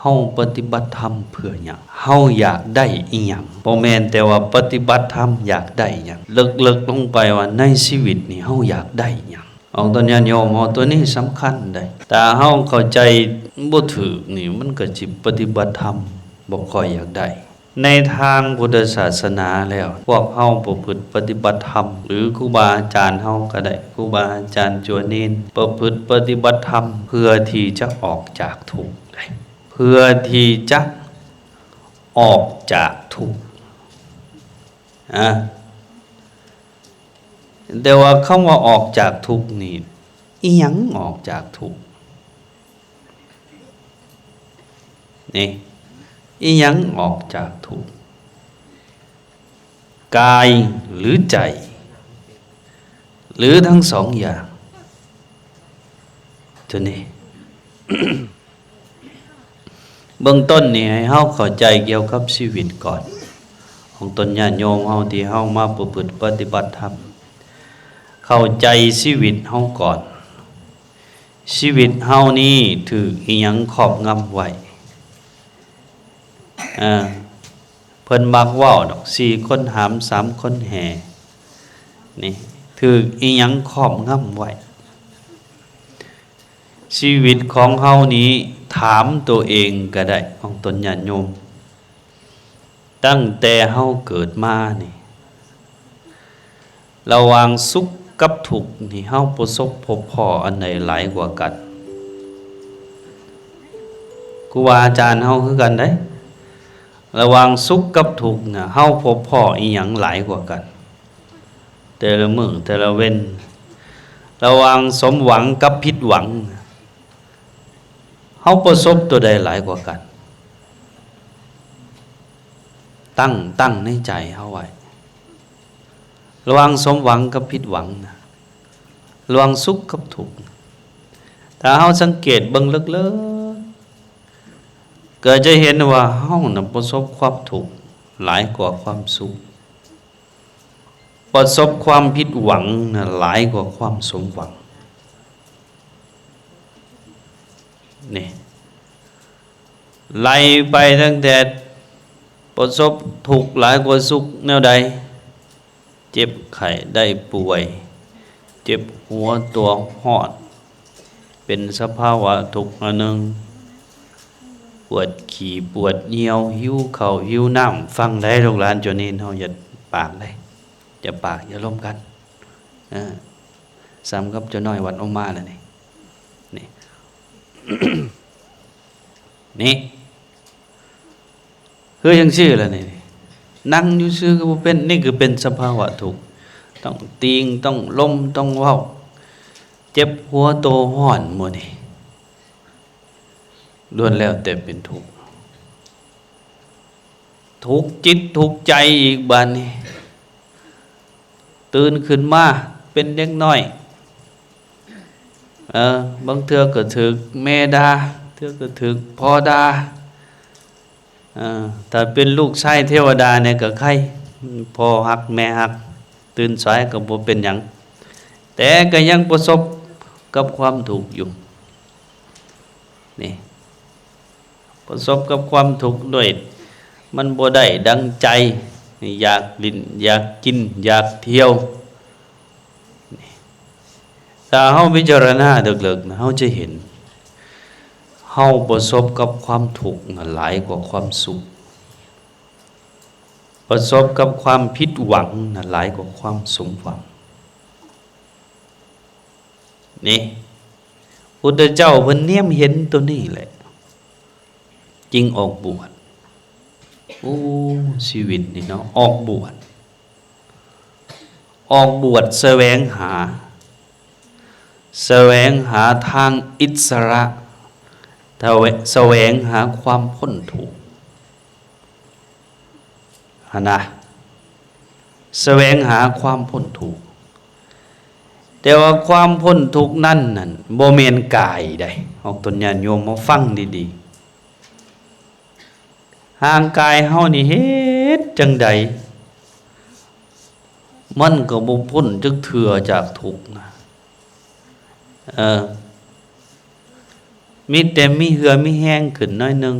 ເຮົາປະຕິບັດທຳເພື່ອຫຍັງ? ເຮົາຢາກໄດ້ອີ່ຫຍັງ? ບໍ່ແມ່ນແຕ່ວ່າປະຕິບັດທຳຢາກໄດ້ຫຍັງ, ເລິກໆລົງໄປວ່າໃນຊີວິດນີ້ເຮົາຢາກໄດ້ຫຍັງ? ອອກຕົນຍາດໂຍມເຮົາ ຕົວນີ້ສຳຄັນເດ້. ຖ້າເຮົາເຂົ້າໃຈບໍ່ຖືກນີ້ ມັນກໍຊິປະຕິບັດທຳບໍ່ຄ່ອຍຢາກໄດ້. ໃນທາງພຸດທະສາສະໜາແລ້ວ ພວກເຮົາປະພຶດປະຕິບັດທຳ ຫຼື ຄູບາອາຈານເຮົາກໍໄດ້ ຄູບາອາຈານຈົວເນນ ປະພຶດປະຕິບັດທຳ ເພື່ອທີ່ຈະອອກຈາກທຸກ ເພື່ອທີ່ຈະອອກຈາກທຸກ ອາ ແຕ່ວ່າຄຳວ່າອອກຈາກທຸກນີ້ ອີ່ຫຍັງອອກຈາກທຸກ? ນີ້ ອີ່ຫຍັງອອກຈາກທຸກ? ກາຍ ຫຼື ໃຈ ຫຼື ທັງສອງຢ່າງ? ຕົວນີ້ ເບື້ອງຕົ້ນນີ້ໃຫ້ເຮົາເຂົ້າໃຈກ່ຽວກັບຊີວິດກ່ອນ ຂອງຕົນຍາດໂຍມເຮົາທີ່ເຮົາມາປະພຶດປະຕິບັດທຳ, ເຂົ້າໃຈຊີວິດເຮົາກ່ອນ. ຊີວິດເຮົານີ້ຖືກອີ່ຫຍັງຄອບງຳໄວ້? ເອີ ເພິ່ນມັກເວົ້າດອກ ສີ່ຄົນຫາມ ສາມຄົນແຫ່ ນີ້ ຖືກອີ່ຫຍັງຄອບງຳໄວ້? ຊີວິດຂອງເຮົານີ້ ຖາມໂຕເອງກໍໄດ້ ຂອງຕົນຍາດໂຍມ ຕັ້ງແຕ່ເຮົາເກີດມານີ້ ລະຫວ່າງສຸກກັບທຸກນີ້ ເຮົາປະສົບພົບພໍ້ອັນໃດຫຼາຍກວ່າກັນ? ຄູບາອາຈານເຮົາຄືກັນເດ້ ລະຫວ່າງສຸກກັບທຸກນະ ເຮົາພົບພໍ້ອີ່ຫຍັງຫຼາຍກວ່າກັນ? ແຕ່ລະມື້ແຕ່ລະເວັນ ລະຫວ່າງສົມຫວັງກັບຜິດຫວັງ ເຮົາປະສົບຕົວໃດຫຼາຍກວ່າກັນ? ຕັ້ງ ຕັ້ງໃນໃຈເຮົາໄວ້ ລະຫວ່າງສົມຫວັງກັບຜິດຫວັງນະ ລະຫວ່າງສຸກກັບທຸກ. ຖ້າເຮົາສັງເກດເບິ່ງເລິກໆ ກໍຈະເຫັນວ່າເຮົານະປະສົບຄວາມທຸກຫຼາຍກວ່າຄວາມສຸກ. ປະສົບຄວາມຜິດຫວັງນະຫຼາຍກວ່າຄວາມສົມຫວັງ. ນີ້ ໄລ່ໄປຕັ້ງແຕ່ປະສົບທຸກຫຼາຍກວ່າສຸກແນວໃດ? ເຈັບໄຂ້ໄດ້ປ່ວຍ, ເຈັບຫົວຕົວຮ້ອນ, ເປັນສະພາວະທຸກອັນໜຶ່ງ, ປວດຂີ້ປວດຍ່ຽວ, ຫິວເຂົ້າຫິວນ້ຳ. ຟັງໄດ້ລູກຫຼານເຈົ້ານີ້ເນາະ, ຢ່າປາກເດ້, ຢ່າປາກ, ຢ່າລົມກັນ. ເອີ, ສ່ຳກັບເຈົ້ານ້ອຍວັດອົງມາລະນີ້. ນີ້. ນີ້. ຄືຈັ່ງຊີ້ລະນີ້, ນັ່ງຢູ່ຊື່ກໍບໍ່ເປັນ, ນີ້ຄືເປັນສະພາວະທຸກ, ຕ້ອງຕີງ, ຕ້ອງລົມ, ຕ້ອງເວົ້າ, ເຈັບຫົວໂຕຮ້ອນໝູ່ນີ້, ລ້ວນແລ້ວແຕ່ເປັນທຸກ, ທຸກຈິດທຸກໃຈອີກບາດນີ້. ຕື່ນຂຶ້ນມາເປັນເດັກນ້ອຍ, ເອີ, ບາງເທື່ອກໍຖືກແມ່ດ່າ, ເທື່ອກໍຖືກພໍ່ດ່າ. ເອີ, ຖ້າເປັນລູກຊາຍເທວະດາແດ່ກໍໄຄ, ພໍ່ຮັກແມ່ຮັກ, ຕື່ນສາຍກໍບໍ່ເປັນຫຍັງ, ແຕ່ກໍຍັງປະສົບກັບຄວາມທຸກຢູ່. ນີ້. ປະສົບກັບຄວາມທຸກດ້ວຍ, ມັນບໍ່ໄດ້ດັ່ງໃຈ, ຢາກຫຼິ້ນ, ຢາກກິນ, ຢາກທ່ຽວ. ຖ້າເຮົາພິຈາລະນາເລິກໆ, ເຮົາຈະເຫັນ, ເຮົາປະສົບກັບຄວາມທຸກນະຫຼາຍກວ່າຄວາມສຸກ, ປະສົບກັບຄວາມຜິດຫວັງນະຫຼາຍກວ່າຄວາມສົມຫວັງ. ນີ້ ພຸດທະເຈົ້າເພິ່ນແນມເຫັນໂຕນີ້ແຫຼະ ຈຶ່ງອອກບວດ. ໂອ້ ຊີວິດນີ້ເນາະ ອອກບວດ, ອອກບວດສະແຫວງຫາ, ສະແຫວງຫາທາງອິດສະຫຼະ, ສະແຫວງຫາຄວາມພົ້ນທຸກ. ຫັ້ນນະ, ສະແຫວງຫາຄວາມພົ້ນທຸກ. ແຕ່ວ່າຄວາມພົ້ນທຸກນັ້ນ, ນັ້ນບໍ່ແມ່ນກາຍໃດ. ອອກຕົນຍາດໂຍມມາຟັງດີໆ. ຮ່າງກາຍເຮົານີ້ເຮັດຈັ່ງໃດ ມັນກໍບໍ່ພົ້ນຈັກເທື່ອຈາກທຸກນະ. ເອີ, ມີແຕ່ມີເຫື່ອມີແຮງຂຶ້ນໜ້ອຍໜຶ່ງ,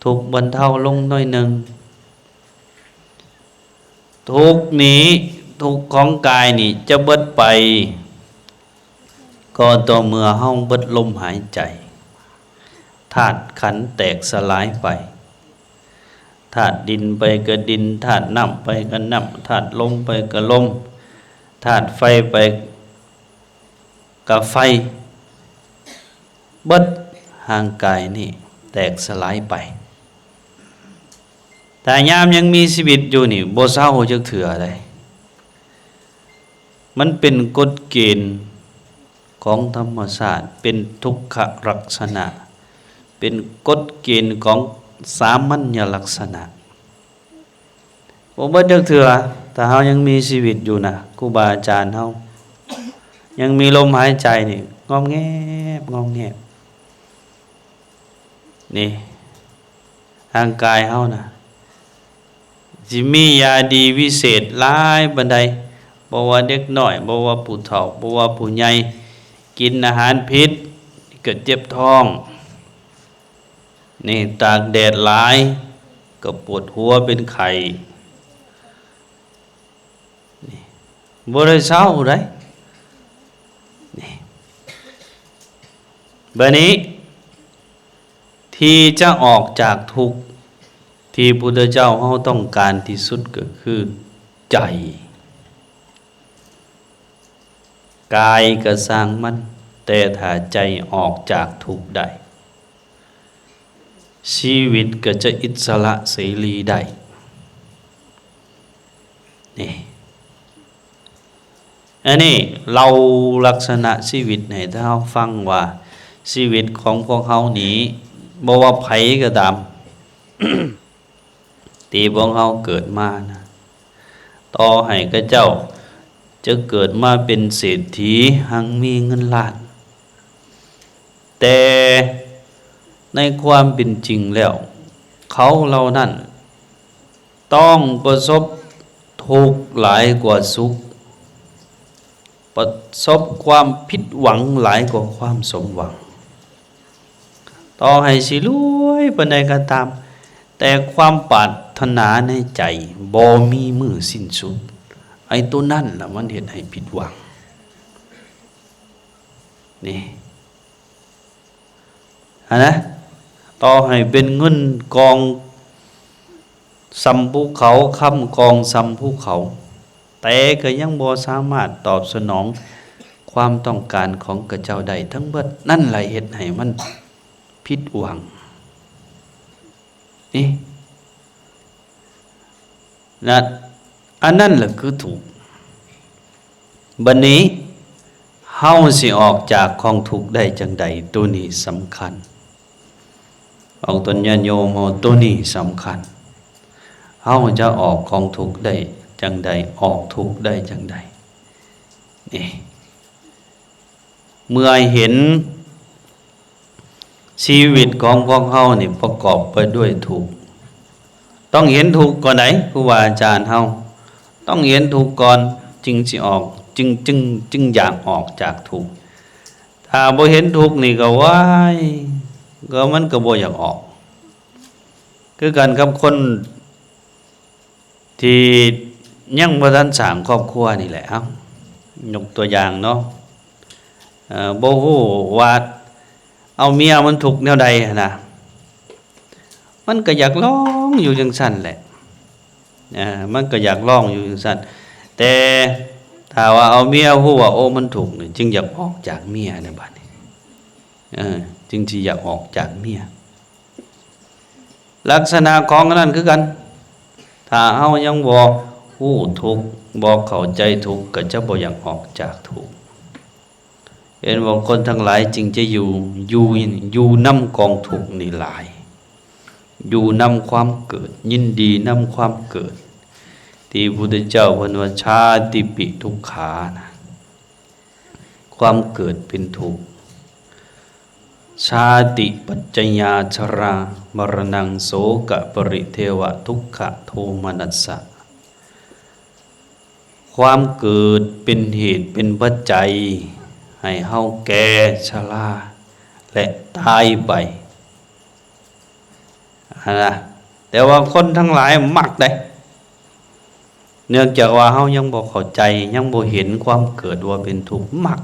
ທຸກບັນເທົາລົງໜ້ອຍໜຶ່ງ. ທຸກນີ້, ທຸກຂອງກາຍນີ້ຈະເບິດໄປ ກໍຕໍ່ເມື່ອເຮົາເບິດລົມຫາຍໃຈ, ທາດຂັນແຕກສະຫຼາຍໄປ. ທາດດິນໄປກໍດິນ, ທາດນ້ຳໄປກໍນ້ຳ, ທາດລົມໄປກໍລົມ, ທາດໄຟໄປກໍໄຟ, ເບິດຮ່າງກາຍນີ້ແຕກສະຫຼາຍໄປ. ແຕ່ຍາມຍັງມີຊີວິດຢູ່ນີ້ ບໍ່ເຊົາຈັກເທື່ອໃດ. ມັນເປັນກົດເກນຂອງທຳມະຊາດ, ເປັນທຸກຂະລັກສະນະ, ເປັນກົດເກນຂອງສາມັນຍະລັກສະນະ. ບໍ່ເບິດຈັກເທື່ອ, ຖ້າເຮົາຍັງມີຊີວິດຢູ່ນະ, ຄູບາອາຈານເຮົາຍັງມີລົມຫາຍໃຈນີ້ ງອມແງບ, ງອມແງບ. ນີ້ ຮ່າງກາຍເຮົານະ ຊິມີຢາດີວິເສດຫຼາຍປານໃດ, ບໍ່ວ່າເດັກນ້ອຍ, ບໍ່ວ່າຜູ້ເຖົ້າ, ບໍ່ວ່າຜູ້ໃຫຍ່, ກິນອາຫານຜິດກໍເຈັບທ້ອງ, ນີ້ ຕາກແດດຫຼາຍກໍປວດຫົວເປັນໄຂ້. ນີ້ ບໍ່ໄດ້ເຊົາໃດ໋ ນີ້. ບາດນີ້ ທີ່ຈະອອກຈາກທຸກ ທີ່ພຸດທະເຈົ້າເຮົາຕ້ອງການທີ່ສຸດກໍຄືໃຈ. ກາຍກໍຊ່າງມັນ, ແຕ່ຖ້າໃຈອອກຈາກທຸກໄດ້ ຊີວິດກໍຈະອິດສະຫຼະເສລີໄດ້. ນີ້ ອັນນີ້ເລົ່າລັກສະນະຊີວິດໃຫ້ເຮົາຟັງວ່າ ຊີວິດຂອງພວກເຮົານີ້ ບໍ່ວ່າໃຜກໍຕາມ ທີ່ພວກເຮົາເກີດມານະ, ຕໍ່ໃຫ້ເຂົາເຈົ້າຈະເກີດມາເປັນເສດຖີ ຮັ່ງມີເງິນລ້ານ, ແຕ່ໃນຄວາມເປັນຈິງແລ້ວ ເຂົາເຫຼົ່ານັ້ນຕ້ອງປະສົບທຸກຫຼາຍກວ່າສຸກ, ປະສົບຄວາມຜິດຫວັງຫຼາຍກວ່າຄວາມສົມຫວັງ. ຕໍ່ໃຫ້ຊິລວຍປານໃດກໍຕາມ, ແຕ່ຄວາມປາດຖະໜາໃນໃຈບໍ່ມີມື້ສິ້ນສຸດ. ໄອ້ໂຕນັ້ນລະມັນເຮັດໃຫ້ຜິດຫວັງ. ນີ້ ຫັ້ນນະ, ຕໍ່ໃຫ້ເປັນເງິນກອງສ່ຳພູເຂົາ, ຄຳກອງສ່ຳພູເຂົາ, ແຕ່ກໍຍັງບໍ່ສາມາດຕອບສະໜອງຄວາມຕ້ອງການຂອງເຂົາເຈົ້າໄດ້ທັງເບິດ. ນັ້ນລະເຮັດໃຫ້ມັນຜິດຫວັງ. ນີ້ ນັ້ນ ອັນນັ້ນລະຄືທຸກ. ບັດນີ້ເຮົາຊິອອກຈາກກອງທຸກໄດ້ຈັ່ງໃດ? ໂຕນີ້ສຳຄັນ. ອອກຕົນຍາດໂຍມເຮົາ ໂຕນີ້ສຳຄັນ. ເຮົາຈະອອກກອງທຸກໄດ້ຈັ່ງໃດ? ອອກທຸກໄດ້ຈັ່ງໃດ? ນີ້ ເມື່ອເຫັນຊີວິດຂອງພວກເຮົານີ້ປະກອບໄປດ້ວຍທຸກ, ຕ້ອງເຫັນທຸກກ່ອນໃດ໋ ຄູບາອາຈານເຮົາ, ຕ້ອງເຫັນທຸກກ່ອນຈຶ່ງຊິອອກ, ຈຶ່ງ, ຈຶ່ງ, ຈຶ່ງຢາກອອກຈາກທຸກ. ຖ້າບໍ່ເຫັນທຸກນີ້ກໍ ວ້າຍ, ກໍມັນກໍບໍ່ຢາກອອກ. ຄືກັນກັບຄົນ ທີ່ຍັງບໍ່ທັນສ້າງຄອບຄົວນີ້ແຫຼະ. ເອົາ ຍົກຕົວຢ່າງເນາະ, ເອີ ບໍ່ຮູ້ວ່າເອົາເມຍມັນທຸກແນວໃດຫັ້ນນະ, ມັນກໍຢາກລອງຢູ່ຈັ່ງຊັ້ນແຫຼະ, ເອີ ມັນກໍຢາກລອງຢູ່ຈັ່ງຊັ້ນ. ແຕ່ຖ້າວ່າເອົາເມຍຮູ້ວ່າ ໂອ້ ມັນທຸກນີ້ ຈຶ່ງຢາກອອກຈາກເມຍໃນບັດນີ້, ເອີ ຈຶ່ງຊິຢາກອອກຈາກເມຍ. ລັກສະນະຂອງອັນນັ້ນຄືກັນ, ຖ້າເຮົາຍັງບໍ່ຮູ້ທຸກ, ບໍ່ເຂົ້າໃຈທຸກ, ກໍຈະບໍ່ຢາກອອກຈາກທຸກ. ເຫັນວ່າຄົນທັງຫຼາຍຈຶ່ງຈະຢູ່, ຢູ່, ຢູ່ນຳກອງທຸກນີ້ຫຼາຍ, ຢູ່ນຳຄວາມເກີດ, ຍິນດີນຳຄວາມເກີດ, ທີ່ພຸດທະເຈົ້າເພິ່ນວ່າ ຊາຕິປິທຸກຂານະ. ຄວາມເກີດເປັນທຸກ, ຊາຕິປັດຈະຍາ ຊະລາ ມະລະນະງ ໂສກະ ປະລິເທວະ ທຸກຂະ ໂທມະນັດສະ. ຄວາມເກີດເປັນເຫດເປັນປັດໄຈໃຫ້ເຮົາແກ່ ຊະລາ, ແລະຕາຍໄປຫັ້ນນະ. ແຕ່ວ່າຄົນທັງຫຼາຍມັກເດ້ ເນື່ອງຈາກວ່າເຮົາຍັງບໍ່ເຂົ້າໃຈ ຍັງບໍ່ເຫັນຄວາມເກີດວ່າເປັນທຸກ ມັກ.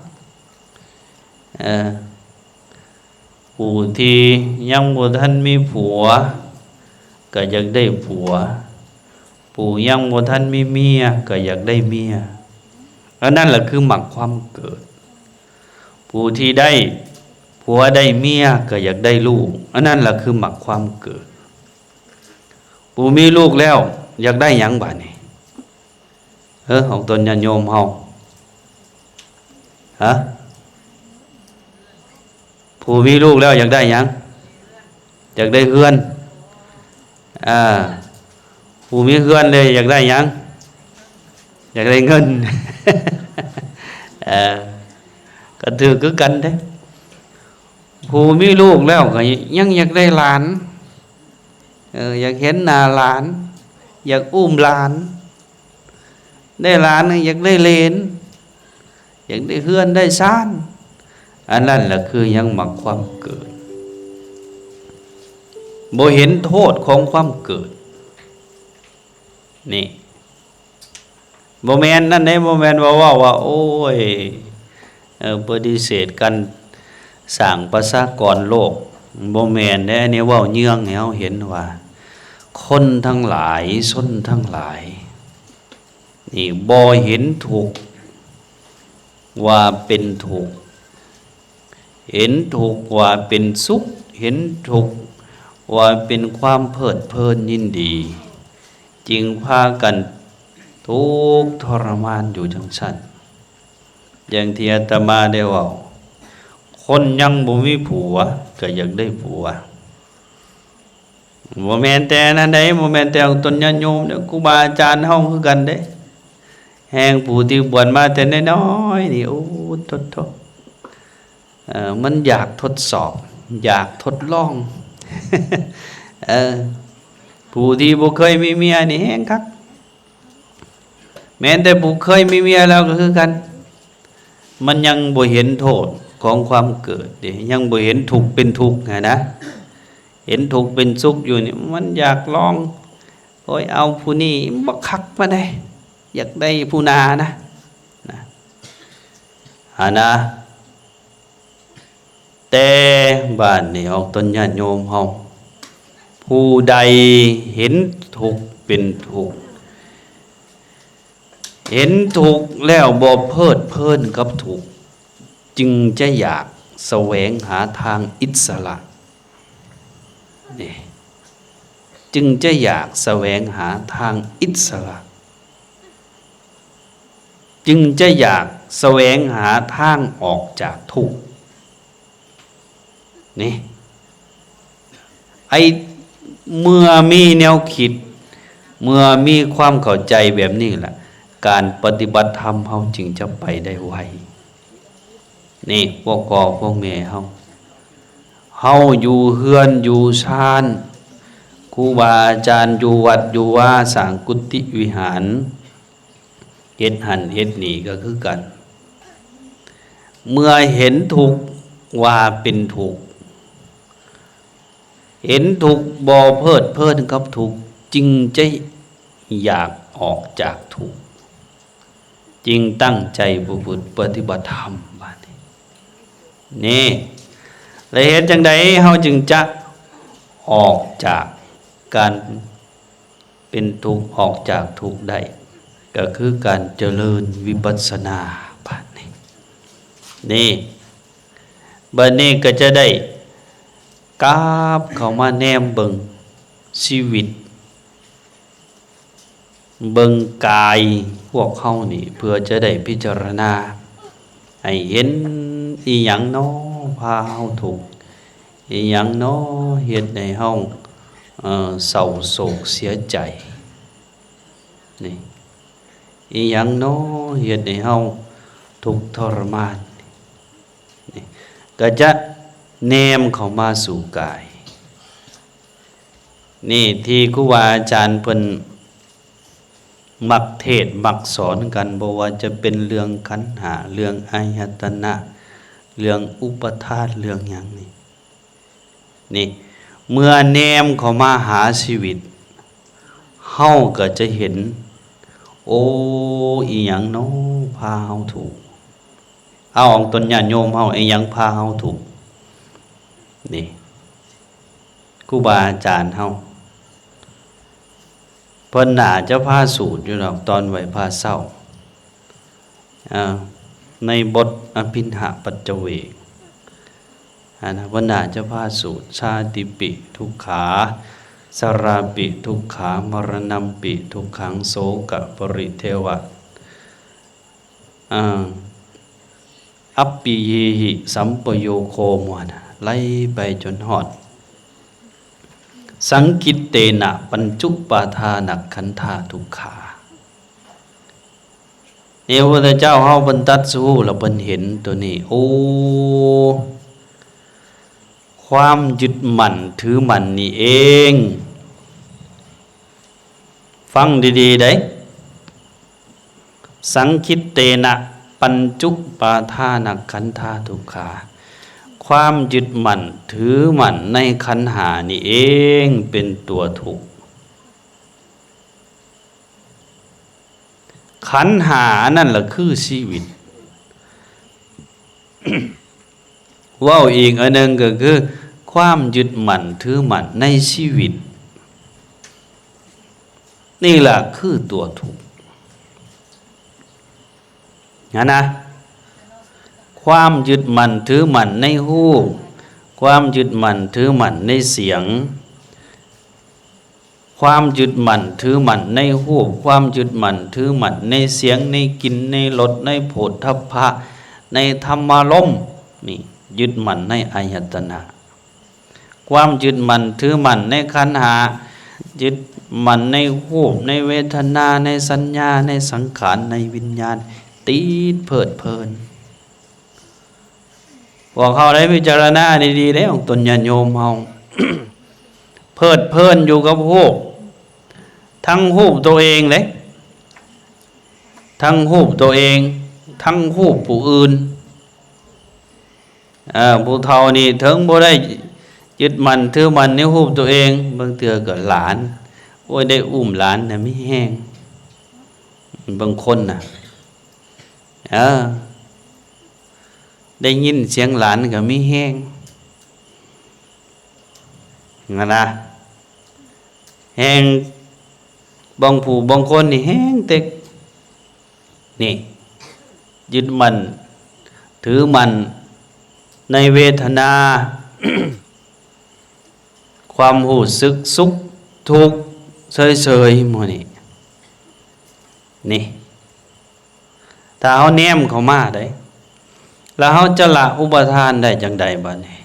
ເອີ ຜູ້ທີ່ຍັງບໍ່ທັນມີຜົວກໍຢາກໄດ້ຜົວ, ຜູ້ຍັງບໍ່ທັນມີເມຍກໍຢາກໄດ້ເມຍ. ອັນນັ້ນລະຄືມັກຄວາມເກີດ. ຜູ້ທີ່ໄດ້ຜົວໄດ້ເມຍກໍຢາກໄດ້ລູກ, ອັນນັ້ນລະຄືມັກຄວາມເກີດ. ຜູ້ມີລູກແລ້ວຢາກໄດ້ຫຍັງບາດນີ້? ເອີ ຂອງຕົນຍາດໂຍມເຮົາ ຮະ? ຜູ້ມີລູກແລ້ວຢາກໄດ້ຫຍັງ? ຢາກໄດ້ເຮືອນ. ອ່າ ຜູ້ມີເຮືອນເລີຍຢາກໄດ້ຫຍັງ? ຢາກໄດ້ເງິນ. ເອີ ກໍຖືກຄືກັນເດ້. ຜູ້ມີລູກແລ້ວກໍຍັງຢາກໄດ້ຫຼານ. ເອີ ຢາກເຫັນໜ້າຫຼານ, ຢາກອຸ້ມຫຼານ. ໄດ້ຫຼານ ຢາກໄດ້ເຫຼນ, ຢາກໄດ້ເຮືອນໄດ້ຊານ. ອັນນັ້ນລະຄືຍັງມັກຄວາມເກີດ, ບໍ່ເຫັນໂທດຂອງຄວາມເກີດ. ນີ້ ບໍ່ແມ່ນນັ້ນເດ້, ບໍ່ແມ່ນວ່າເວົ້າວ່າ ໂອ້ຍ ເອີ ປະຕິເສດການສ້າງປະຊາກອນໂລກ, ບໍ່ແມ່ນເດ້. ອັນນີ້ເວົ້າເຍືອງໃຫ້ເຮົາເຫັນວ່າ ຄົນທັງຫຼາຍ, ຊົນທັງຫຼາຍນີ້ ບໍ່ເຫັນທຸກວ່າເປັນທຸກ, ເຫັນທຸກວ່າເປັນສຸກ, ເຫັນທຸກວ່າເປັນຄວາມເພີດເພີນຍິນດີ, ຈຶ່ງພາກັນທຸກທໍລະມານຢູ່ຈັ່ງຊັ້ນ. ຢ່າງທີ່ອາດຕະມາໄດ້ເວົ້າ, ຄົນຍັງບໍ່ມີຜົວກໍຢາກໄດ້ຜົວ. ບໍ່ແມ່ນແຕ່ນັ້ນໃດ, ບໍ່ແມ່ນແຕ່ຕົນຍາດໂຍມເດ້, ຄູບາອາຈານເຮົາຄືກັນເດ້. ແຮ່ງຜູ້ທີ່ບວດມາແຕ່ນ້ອຍໆນີ້, ໂອ້ ໂທ້ໆ, ເອີ ມັນຢາກທົດສອບ, ຢາກທົດລອງ. ເອີ ຜູ້ທີ່ບໍ່ເຄີຍມີເມຍນີ້ແຮ່ງຄັກ. ແມ່ນແຕ່ຜູ້ເຄີຍມີເມຍແລ້ວກໍຄືກັນ, ມັນຍັງບໍ່ເຫັນໂທດຂອງຄວາມເກີດເດ້, ຍັງບໍ່ເຫັນທຸກເປັນທຸກຫັ້ນນະ, ເຫັນທຸກເປັນສຸກຢູ່ນີ້ ມັນຢາກລອງ. ໂອ້ຍ ເອົາຜູ້ນີ້ບໍ່ຄັກປານໃດ, ຢາກໄດ້ຜູ້ໜ້ານະ, ນະ, ຫັ້ນນະ. ແຕ່ບາດນີ້ອອກຕົນຍາດໂຍມເຮົາ, ຜູ້ໃດເຫັນທຸກເປັນທຸກ, ເຫັນທຸກແລ້ວບໍ່ເພີດເພີນກັບທຸກ, ຈຶ່ງຈະຢາກສະແຫວງຫາທາງອິດສະຫຼະ. ນີ້ ຈຶ່ງຈະຢາກສະແຫວງຫາທາງອິດສະຫຼະ. ຈຶ່ງຈະຢາກສະແຫວງຫາທາງອອກຈາກທຸກ. ນີ້ ໄອ້ເມື່ອມີແນວຄິດ, ເມື່ອມີຄວາມເຂົ້າໃຈແບບນີ້ລະ, ການປະຕິບັດທຳເຮົາຈຶ່ງຈະໄປໄດ້ໄວ. ນີ້ ພວກພໍ່ພວກແມ່ເຮົາ, ເຮົາຢູ່ເຮືອນຢູ່ຊານ, ຄູບາອາຈານຢູ່ວັດຢູ່ວາ, ສ້າງກຸຕິວິຫານ, ເຮັດຫັ້ນເຮັດນີ້ກໍຄືກັນ. ເມື່ອເຫັນທຸກວ່າເປັນທຸກ, ເຫັນທຸກບໍ່ເພີດເພີນກັບທຸກ, ຈຶ່ງຈະຢາກອອກຈາກທຸກ, ຈຶ່ງຕັ້ງໃຈປະພຶດປະຕິບັດທຳ. ບາດນີ້ ນີ້ ແລະ ເຮັດຈັ່ງໃດເຮົາຈຶ່ງຈະອອກຈາກການ ເປັນທຸກ ອອກຈາກທຸກໄດ້ ກໍຄືການຈະເລີນວິປັດສະນາ. ບາດນີ້ ນີ້ ບາດນີ້ກໍຈະໄດ້ກັບເຂົ້າມາແນມເບິ່ງຊີວິດ ເບິ່ງກາຍພວກເຮົານີ້ ເພື່ອຈະໄດ້ພິຈາລະນາໃຫ້ເຫັນ ອີຫຍັງນໍພາເຮົາທຸກ? ອີຫຍັງນໍເຮັດໃຫ້ເຮົາ ເອີ ເສົ້າໂສກເສຍໃຈນີ້? ອີຫຍັງນໍເຮັດໃຫ້ເຮົາທຸກທໍລະມານ? ນີ້ ກໍຈະແນມເຂົ້າມາສູ່ກາຍ. ນີ້ທີ່ຄູບາອາຈານເພິ່ນມັກເທດມັກສອນກັນ, ບໍ່ວ່າຈະເປັນເລື່ອງຂັນຫ້າ, ເລື່ອງອາຍະຕະນະ, ເລື່ອງອຸປາທານ, ເລື່ອງຫຍັງນີ້ ນີ້ ເມື່ອແນມເຂົ້າມາຫາຊີວິດ ເຮົາກໍຈະເຫັນ ໂອ້ ອີ່ຫຍັງນໍພາເຮົາທຸກ? ເອົາ ອອກຕົນຍາດໂຍມເຮົາ ອີ່ຫຍັງພາເຮົາທຸກ? ນີ້ ຄູບາອາຈານເຮົາ ເພິ່ນໜ້າຈະພາສູດຢູ່ດອກ ຕອນໄຫວ້ພະເຊົ້າ ເອີ ໃນບົດອະພິນຫະປັດຈະເວກ ອັນນະ ເພິ່ນໜ້າຈະພາສູດ ຊາຕິປິທຸກຂາ ຊະລາປິທຸກຂາ ມະລະນຳປິທຸກຂັງ ໂສກະປະລິເທວະ ອາ ອັບປິເຍຫິ ສຳປະໂຍໂຄ ໝູ່ຫັ້ນນະ ໄລ່ໄປຈົນຮອດ ສັງກິດເຕນະ ປັນຈຸປາທານະຂັນທາທຸກຂາ. ນີ້ ພະພຸດທະເຈົ້າເຮົາເພິ່ນຕັດສະຮູ້ ແລ້ວເພິ່ນເຫັນໂຕນີ້ ໂອ້ ຄວາມຍຶດໝັ້ນຖືໝັ້ນນີ້ເອງ ຟັງດີໆ ເດ້ ສັງກິດເຕນະ ປັນຈຸປາທານະຂັນທາທຸກຂາ ຄວາມຍຶດໝັ້ນຖືໝັ້ນໃນຂັນຫ້ານີ້ເອງເປັນຕົວທຸກ. ຂັນຫ້າອັນນັ້ນລະຄືຊີວິດ. ເວົ້າອີກອັນໜຶ່ງກໍຄື ຄວາມຍຶດໝັ້ນຖືໝັ້ນໃນຊີວິດ ນີ້ລະຄືຕົວທຸກຫັ້ນນະ. ຄວາມຍຶດໝັ້ນຖືໝັ້ນໃນຮູບ, ຄວາມຍຶດໝັ້ນຖືໝັ້ນໃນສຽງ, ຄວາມຍຶດໝັ້ນຖືໝັ້ນໃນຮູບ, ຄວາມຍຶດໝັ້ນຖືໝັ້ນໃນສຽງ, ໃນກິ່ນ, ໃນລົດ, ໃນໂຜດທັບພະ, ໃນທຳມາລົມ, ນີ້ ຍຶດໝັ້ນໃນອາຍະຕະນະ, ຄວາມຍຶດໝັ້ນຖືໝັ້ນໃນຂັນຫ້າ, ຍຶດໝັ້ນໃນຮູບ, ໃນເວທະນາ, ໃນສັນຍາ, ໃນສັງຂານ, ໃນວິນຍານ, ຕິດເພີດເພີນ. ພວກເຮົາໄດ້ພິຈາລະນາດີໆ ເດ້ ອອກຕົນຍາດໂຍມເຮົາ ເພີດເພີນຢູ່ກັບຮູບ, ທັງຮູບໂຕເອງເດ້, ທັງຮູບໂຕເອງ, ທັງຮູບຜູ້ອື່ນ. ເອີ ຜູ້ເຖົ້ານີ້ເຖິງບໍ່ໄດ້ຍຶດໝັ້ນຖືໝັ້ນໃນຮູບໂຕເອງ, ບາງເທື່ອກໍຫຼານ, ໂອ້ຍ ໄດ້ອຸ້ມຫຼານນະມີແຮງ, ບາງຄົນນະ ເອີ ໄດ້ຍິນສຽງຫຼານກໍມີແຮງຫັ້ນນະ, ແຮງ ບາງຜູ້ບາງຄົນນີ້ແຮງເຕັກ ນີ້ ຍຶດໝັ້ນຖືໝັ້ນໃນເວທະນາ ຄວາມຮູ້ສຶກສຸກທຸກເສີຍໆ ໝູ່ນີ້ ນີ້ ຖ້າເຮົາແນມເຂົ້າມາໄດ໋ ແລ້ວເຮົາຈະລະອຸປະທານໄດ້ຈັ່ງໃດບາດນີ້?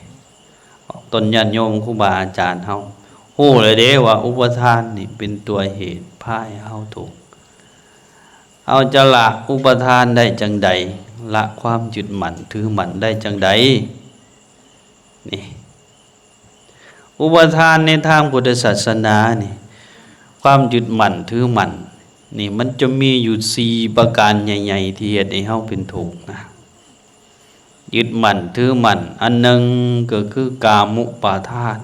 ອອກຕົນຍາດໂຍມ ຄູບາອາຈານເຮົາຮູ້ແລ້ວເດ້ວ່າ ອຸປະທານນີ້ເປັນຕົວເຫດພາໃຫ້ເຮົາທຸກ. ເຮົາຈະລະອຸປະທານໄດ້ຈັ່ງໃດ? ລະຄວາມຍຶດໝັ້ນຖືໝັ້ນໄດ້ຈັ່ງໃດ? ນີ້ ອຸປະທານໃນທາງພຸດທະສາສະໜານີ້ ຄວາມຍຶດໝັ້ນຖືໝັ້ນນີ້ ມັນຈະມີຢູ່ສີ່ປະການໃຫຍ່ໆ ທີ່ເຮັດໃຫ້ເຮົາເປັນທຸກນະ. ຍຶດໝັ້ນຖືໝັ້ນ ອັນໜຶ່ງກໍຄືກາມຸປາທານ,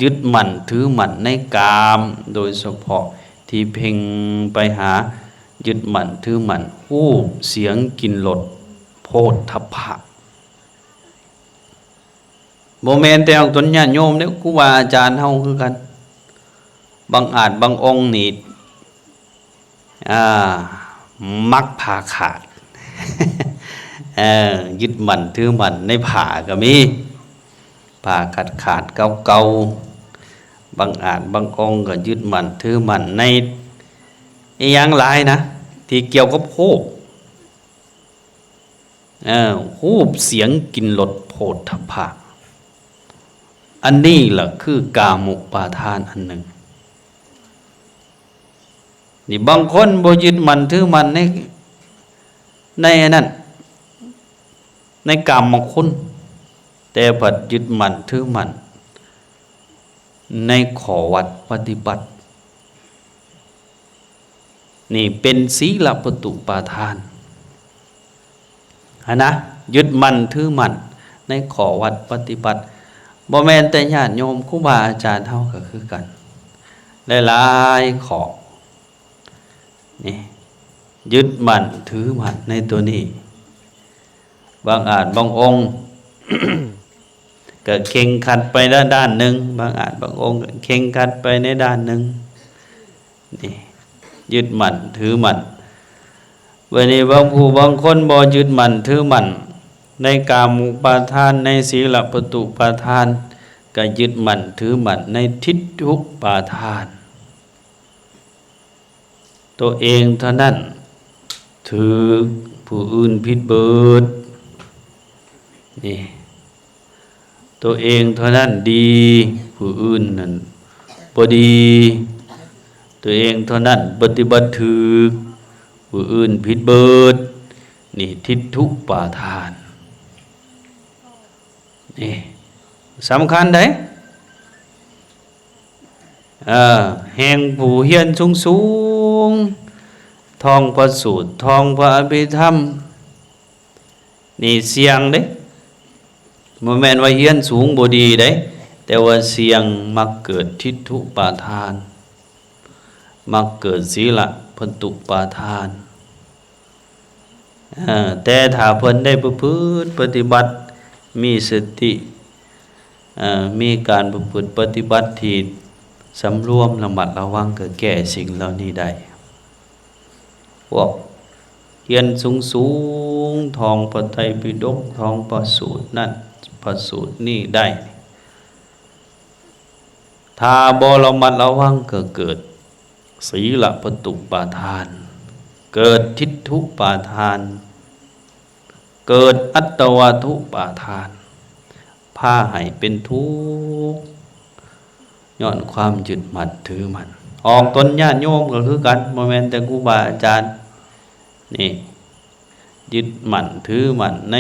ຍຶດໝັ້ນຖືໝັ້ນໃນກາມ ໂດຍສະເພາະທີ່ເພັ່ງໄປຫາຍຶດໝັ້ນຖືໝັ້ນຮູບ ສຽງ ກິ່ນ ລົດ ໂຜດທັບພະ. ບໍ່ແມ່ນແຕ່ອອກຕົນຍາດໂຍມເດ້, ຄູບາອາຈານເຮົາຄືກັນ. ບາງອາດບາງອົງນີ້ ອ່າ ມັກຜ້າຂາດ, ເອີ ຍຶດໝັ້ນຖືໝັ້ນໃນຜ້າກໍມີ, ຜ້າຂາດໆ ເກົ່າໆ. ບາງອາດບາງອົງກໍຍຶດໝັ້ນຖືໝັ້ນໃນອີ່ຫຍັງຫຼາຍນະ ທີ່ກ່ຽວກັບຮູບ. ເອີ ຮູບ ສຽງ ກິ່ນ ລົດ ໂຜດທັບພະ, ອັນນີ້ລະຄືກາມຸປາທານອັນໜຶ່ງ. ນີ້ ບາງຄົນບໍ່ຍຶດໝັ້ນຖືໝັ້ນໃນ ໃນອັນນັ້ນ ໃນກາມມະຄຸນ, ແຕ່ພັດຍຶດໝັ້ນຖືໝັ້ນໃນຂໍ້ວັດປະຕິບັດ. ນີ້ເປັນສີລະປະຕູປາທານຫັ້ນນະ, ຍຶດໝັ້ນຖືໝັ້ນໃນຂໍ້ວັດປະຕິບັດ. ບໍ່ແມ່ນແຕ່ຍາດໂຍມ, ຄູບາອາຈານເຮົາກໍຄືກັນ ຫຼາຍໆຂໍ້ນີ້ ຍຶດໝັ້ນຖືໝັ້ນໃນໂຕນີ້. ບາງອາດບາງອົງ ກໍເຄັ່ງຄັດໄປດ້ານໜຶ່ງ, ບາງອາດບາງອົງກໍເຄັ່ງຄັດໄປໃນດ້ານໜຶ່ງ. ນີ້ ຍຶດໝັ້ນຖືໝັ້ນ. ບັດນີ້ບາງຜູ້ບາງຄົນບໍ່ຍຶດໝັ້ນຖືໝັ້ນໃນກາມອຸປາທານ, ໃນສີລະປະຕຸປາທານ, ກໍຍຶດໝັ້ນຖືໝັ້ນໃນທິດຖຸປາທານ. ຕົວເອງເທົ່ານັ້ນຖືກ, ຜູ້ອື່ນຜິດເບີດ. ນີ້ ຕົວເອງເທົ່ານັ້ນດີ, ຜູ້ອື່ນນັ້ນບໍ່ດີ. ຕົວເອງເທົ່ານັ້ນປະຕິບັດຖືກ, ຜູ້ອື່ນຜິດເບີດ. ນີ້ທິດຖຸປາທານ. ນີ້ສຳຄັນເດ້. ເອີ ແຮ່ງຜູ້ຮຽນສູງໆ ທ່ອງພະສູດ ທ່ອງພະອະພິທຳ ນີ້ສ່ຽງເດ້. ບໍ່ແມ່ນວ່າຮຽນສູງບໍ່ດີເດ້, ແຕ່ວ່າສ່ຽງມັກເກີດທິດຖຸປາທານ, ມັກເກີດສີລະປະຕຸປາທານ. ເອີ ແຕ່ຖ້າເພິ່ນໄດ້ປະພຶດປະຕິບັດ, ມີສະຕິ, ເອີ ມີການປະພຶດປະຕິບັດທີ່ສຳລວມລະມັດລະວັງ, ກໍແກ້ສິ່ງເຫຼົ່ານີ້ໄດ້. ພວກຮຽນສູງໆ ທ່ອງພະໄຕປິດົກ, ທ່ອງພະສູດນັ້ນພະສູດນີ້ໄດ້, ຖ້າບໍ່ລະມັດລະວັງກໍເກີດສີລະປະຕຸປາທານ, ເກີດທິດຖຸປາທານ, ເກີດອັດຕະວາທຸປາທານ, ພາໃຫ້ເປັນທຸກຍ້ອນຄວາມຍຶດໝັ້ນຖືໝັ້ນ. ອອກຕົນຍາດໂຍມກໍຄືກັນ, ບໍ່ແມ່ນແຕ່ຄູບາອາຈານ. ນີ້ ຍຶດໝັ້ນຖືໝັ້ນໃນ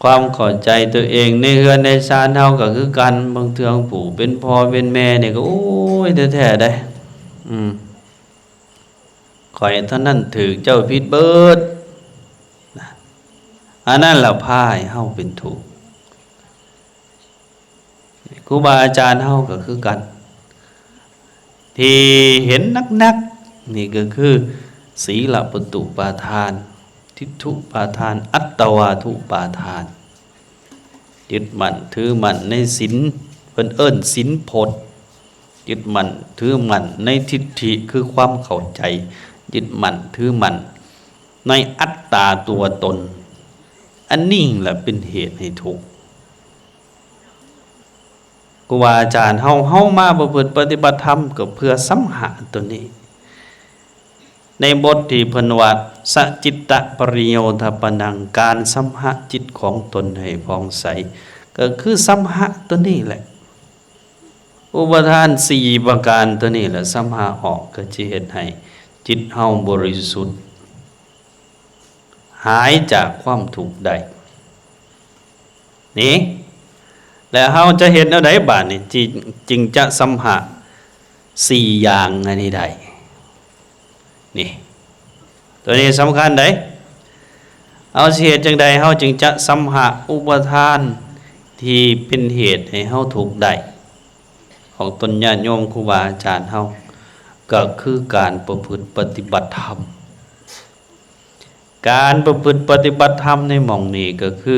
ຄວາມເຂົ້າໃຈຕົວເອງ, ໃນເຮືອນໃນຊານເຮົາກໍຄືກັນ. ບາງເທື່ອຜູ້ເປັນພໍ່ເປັນແມ່ນີ້ກໍ ໂອ້ຍ ແທ້ໆ ໄດ໋, ອືມ ຂ້ອຍເທົ່ານັ້ນຖືກ, ເຈົ້າຜິດເບີດ. ອັນນັ້ນລະພາໃຫ້ເຮົາເປັນທຸກ. ຄູບາອາຈານເຮົາກໍຄືກັນ, ທີ່ເຫັນໜັກໆນີ້ກໍຄື ສີລະປະຕຸປາທານ, ທິດຖຸປາທານ, ອັດຕະວາທຸປາທານ. ຍຶດໝັ້ນຖືໝັ້ນໃນສິນ, ເພິ່ນເອີ້ນສິນພົດ. ຍຶດໝັ້ນຖືໝັ້ນໃນທິດຖິ ຄືຄວາມເຂົ້າໃຈ, ຍຶດໝັ້ນຖືໝັ້ນໃນອັດຕາຕົວຕົນ. ອັນນີ້ແຫຼະເປັນເຫດໃຫ້ທຸກ. ຄູບາອາຈານເຮົາ, ເຮົາມາປະພຶດປະຕິບັດທຳກໍເພື່ອຊຳຮະຕົວນີ້. ໃນບົດທີ່ເພິ່ນວ່າ ສະຈິດຕະປະລິໂຍທະປະນັງ, ການຊຳຮະຈິດຂອງຕົນໃຫ້ຜ່ອງໃສ, ກໍຄືຊຳຮະຕົວນີ້ແຫຼະ. ອຸປະທານສີ່ປະການຕົວນີ້ແຫຼະ, ຊຳຮະອອກກໍຈະເຮັດໃຫ້ຈິດເຮົາບໍລິສຸດ. ຫາຍຈາກຄວາມທຸກໄດ້. ນີ້ ແລະ ເຮົາຈະເຮັດແນວໃດບາດນີ້ ຈຶ່ງ ຈຶ່ງຈະຊຳຮະສີ່ຢ່າງອັນນີ້ໄດ້? ນີ້ ຕົວນີ້ສຳຄັນໃດ໋. ເຮົາຊິເຮັດຈັ່ງໃດ ເຮົາຈຶ່ງຈະຊຳຮະອຸປະທານທີ່ເປັນເຫດໃຫ້ເຮົາທຸກໄດ້? ຂອງຕົນຍາດໂຍມຄູບາອາຈານເຮົາ ກໍຄືການປະພຶດປະຕິບັດທຳ. ການປະພຶດປະຕິບັດທຳໃນໝ່ອງນີ້ກໍຄື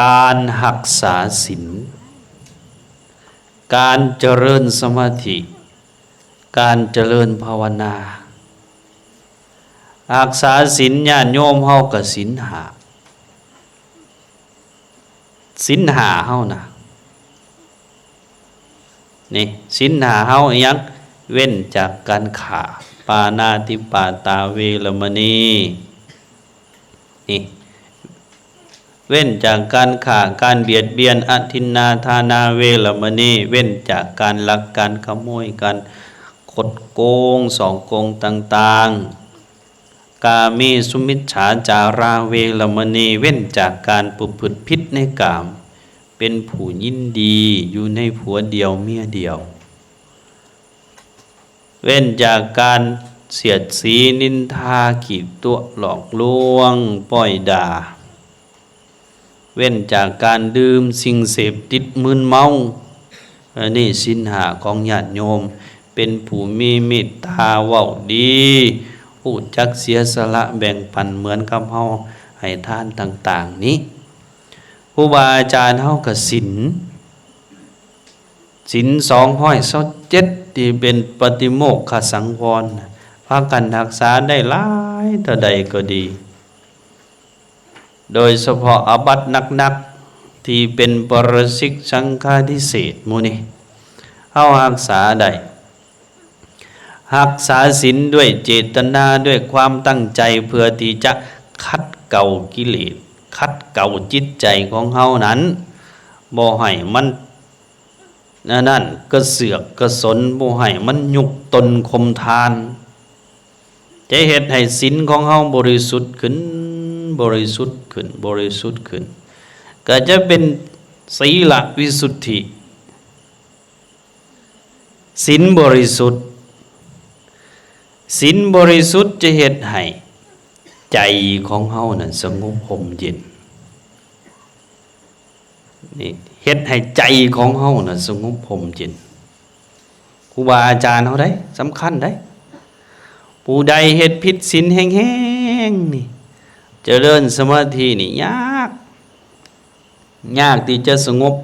ການຮັກສາສິນ, ການຈະເລີນສະມາທິ, ການຈະເລີນພາວະນາ. ຮັກສາສິນ ຍາດໂຍມເຮົາກໍສິນຫ້າ. ສິນຫ້າເຮົານະ ນີ້ ສິນຫ້າເຮົາອີ່ຫຍັງ? ເວັ້ນຈາກການຂ້າ, ປານາຕິປາຕາເວລະມະນີ ນີ້ ເວັ້ນຈາກການຂ້າ, ການບຽດບຽນ, ອະທິນນາທານາເວລະມະນີ, ເວັ້ນຈາກການລັກ, ການຂະໂມຍ, ການຄົດໂກງ, ສໍ້ໂກງຕ່າງໆ. ກາເມສຸມິດສາຈາລາເວລະມະນີ, ເວັ້ນຈາກການປະພຶດຜິດໃນກາມ, ເປັນຜູ້ຍິນດີຢູ່ໃນຜົວດຽວເມຍດຽວ, ເວັ້ນຈາກການສຽດສີ, ນິນທາ, ຂີ້ຕົວະ, ຫຼອກລວງ, ປ້ອຍດ່າ. ເວັ້ນຈາກການດື່ມສິ່ງເສບຕິດມຶນເມົາ. ອັນນີ້ສິນຫ້າຂອງຍາດໂຍມ ເປັນຜູ້ມີເມດຕາ ເວົ້າດີ ຮູ້ຈັກເສຍສະຫຼະແບ່ງປັນເໝືອນກັບເຮົາໃຫ້ທານຕ່າງໆນີ້. ຄູບາອາຈານເຮົາກໍສິນ ສິນສອງຮ້ອຍຊາວເຈັດ ທີ່ເປັນປະຕິໂມກຂະສັງວອນ ພາກັນຮັກສາໄດ້ຫຼາຍເທົ່າໃດກໍດີ ໂດຍສະເພາະອາບັດໜັກໆ ທີ່ເປັນປະລາຊິກສັງຄາທິເສດໝູ່ນີ້ ເຮົາຮັກສາໄດ້. ຮັກສາສິນດ້ວຍເຈດຕະນາ ດ້ວຍຄວາມຕັ້ງໃຈ ເພື່ອທີ່ຈະຂັດເກົາກິເລດ ຂັດເກົາຈິດໃຈຂອງເຮົານັ້ນ ບໍ່ໃຫ້ມັນ ອັນນັ້ນ ກະເຊືອກກະສົນ ບໍ່ໃຫ້ມັນຍຸກຕົນຂົ່ມທ່ານ ຈະເຮັດໃຫ້ສິນຂອງເຮົາບໍລິສຸດຂຶ້ນ, ບໍລິສຸດຂຶ້ນ, ບໍລິສຸດຂຶ້ນ ກໍຈະເປັນສີລະວິສຸດທິ. ສິນບໍລິສຸດ, ສິນບໍລິສຸດຈະເຮັດໃຫ້ໃຈຂອງເຮົານັ້ນສະຫງົບຮົ່ມເຢັນ. ນີ້ ເຮັດໃຫ້ໃຈຂອງເຮົານະສະຫງົບຮົ່ມເຢັນ. ຄູບາອາຈານເຮົາໄດ໋ ສຳຄັນໄດ໋. ຜູ້ໃດເຮັດຜິດສິນແຮງໆນີ້ ຈະເລີນສະມາທິນີ້ຍາກ, ຍາກທີ່ຈະສະຫງົບ.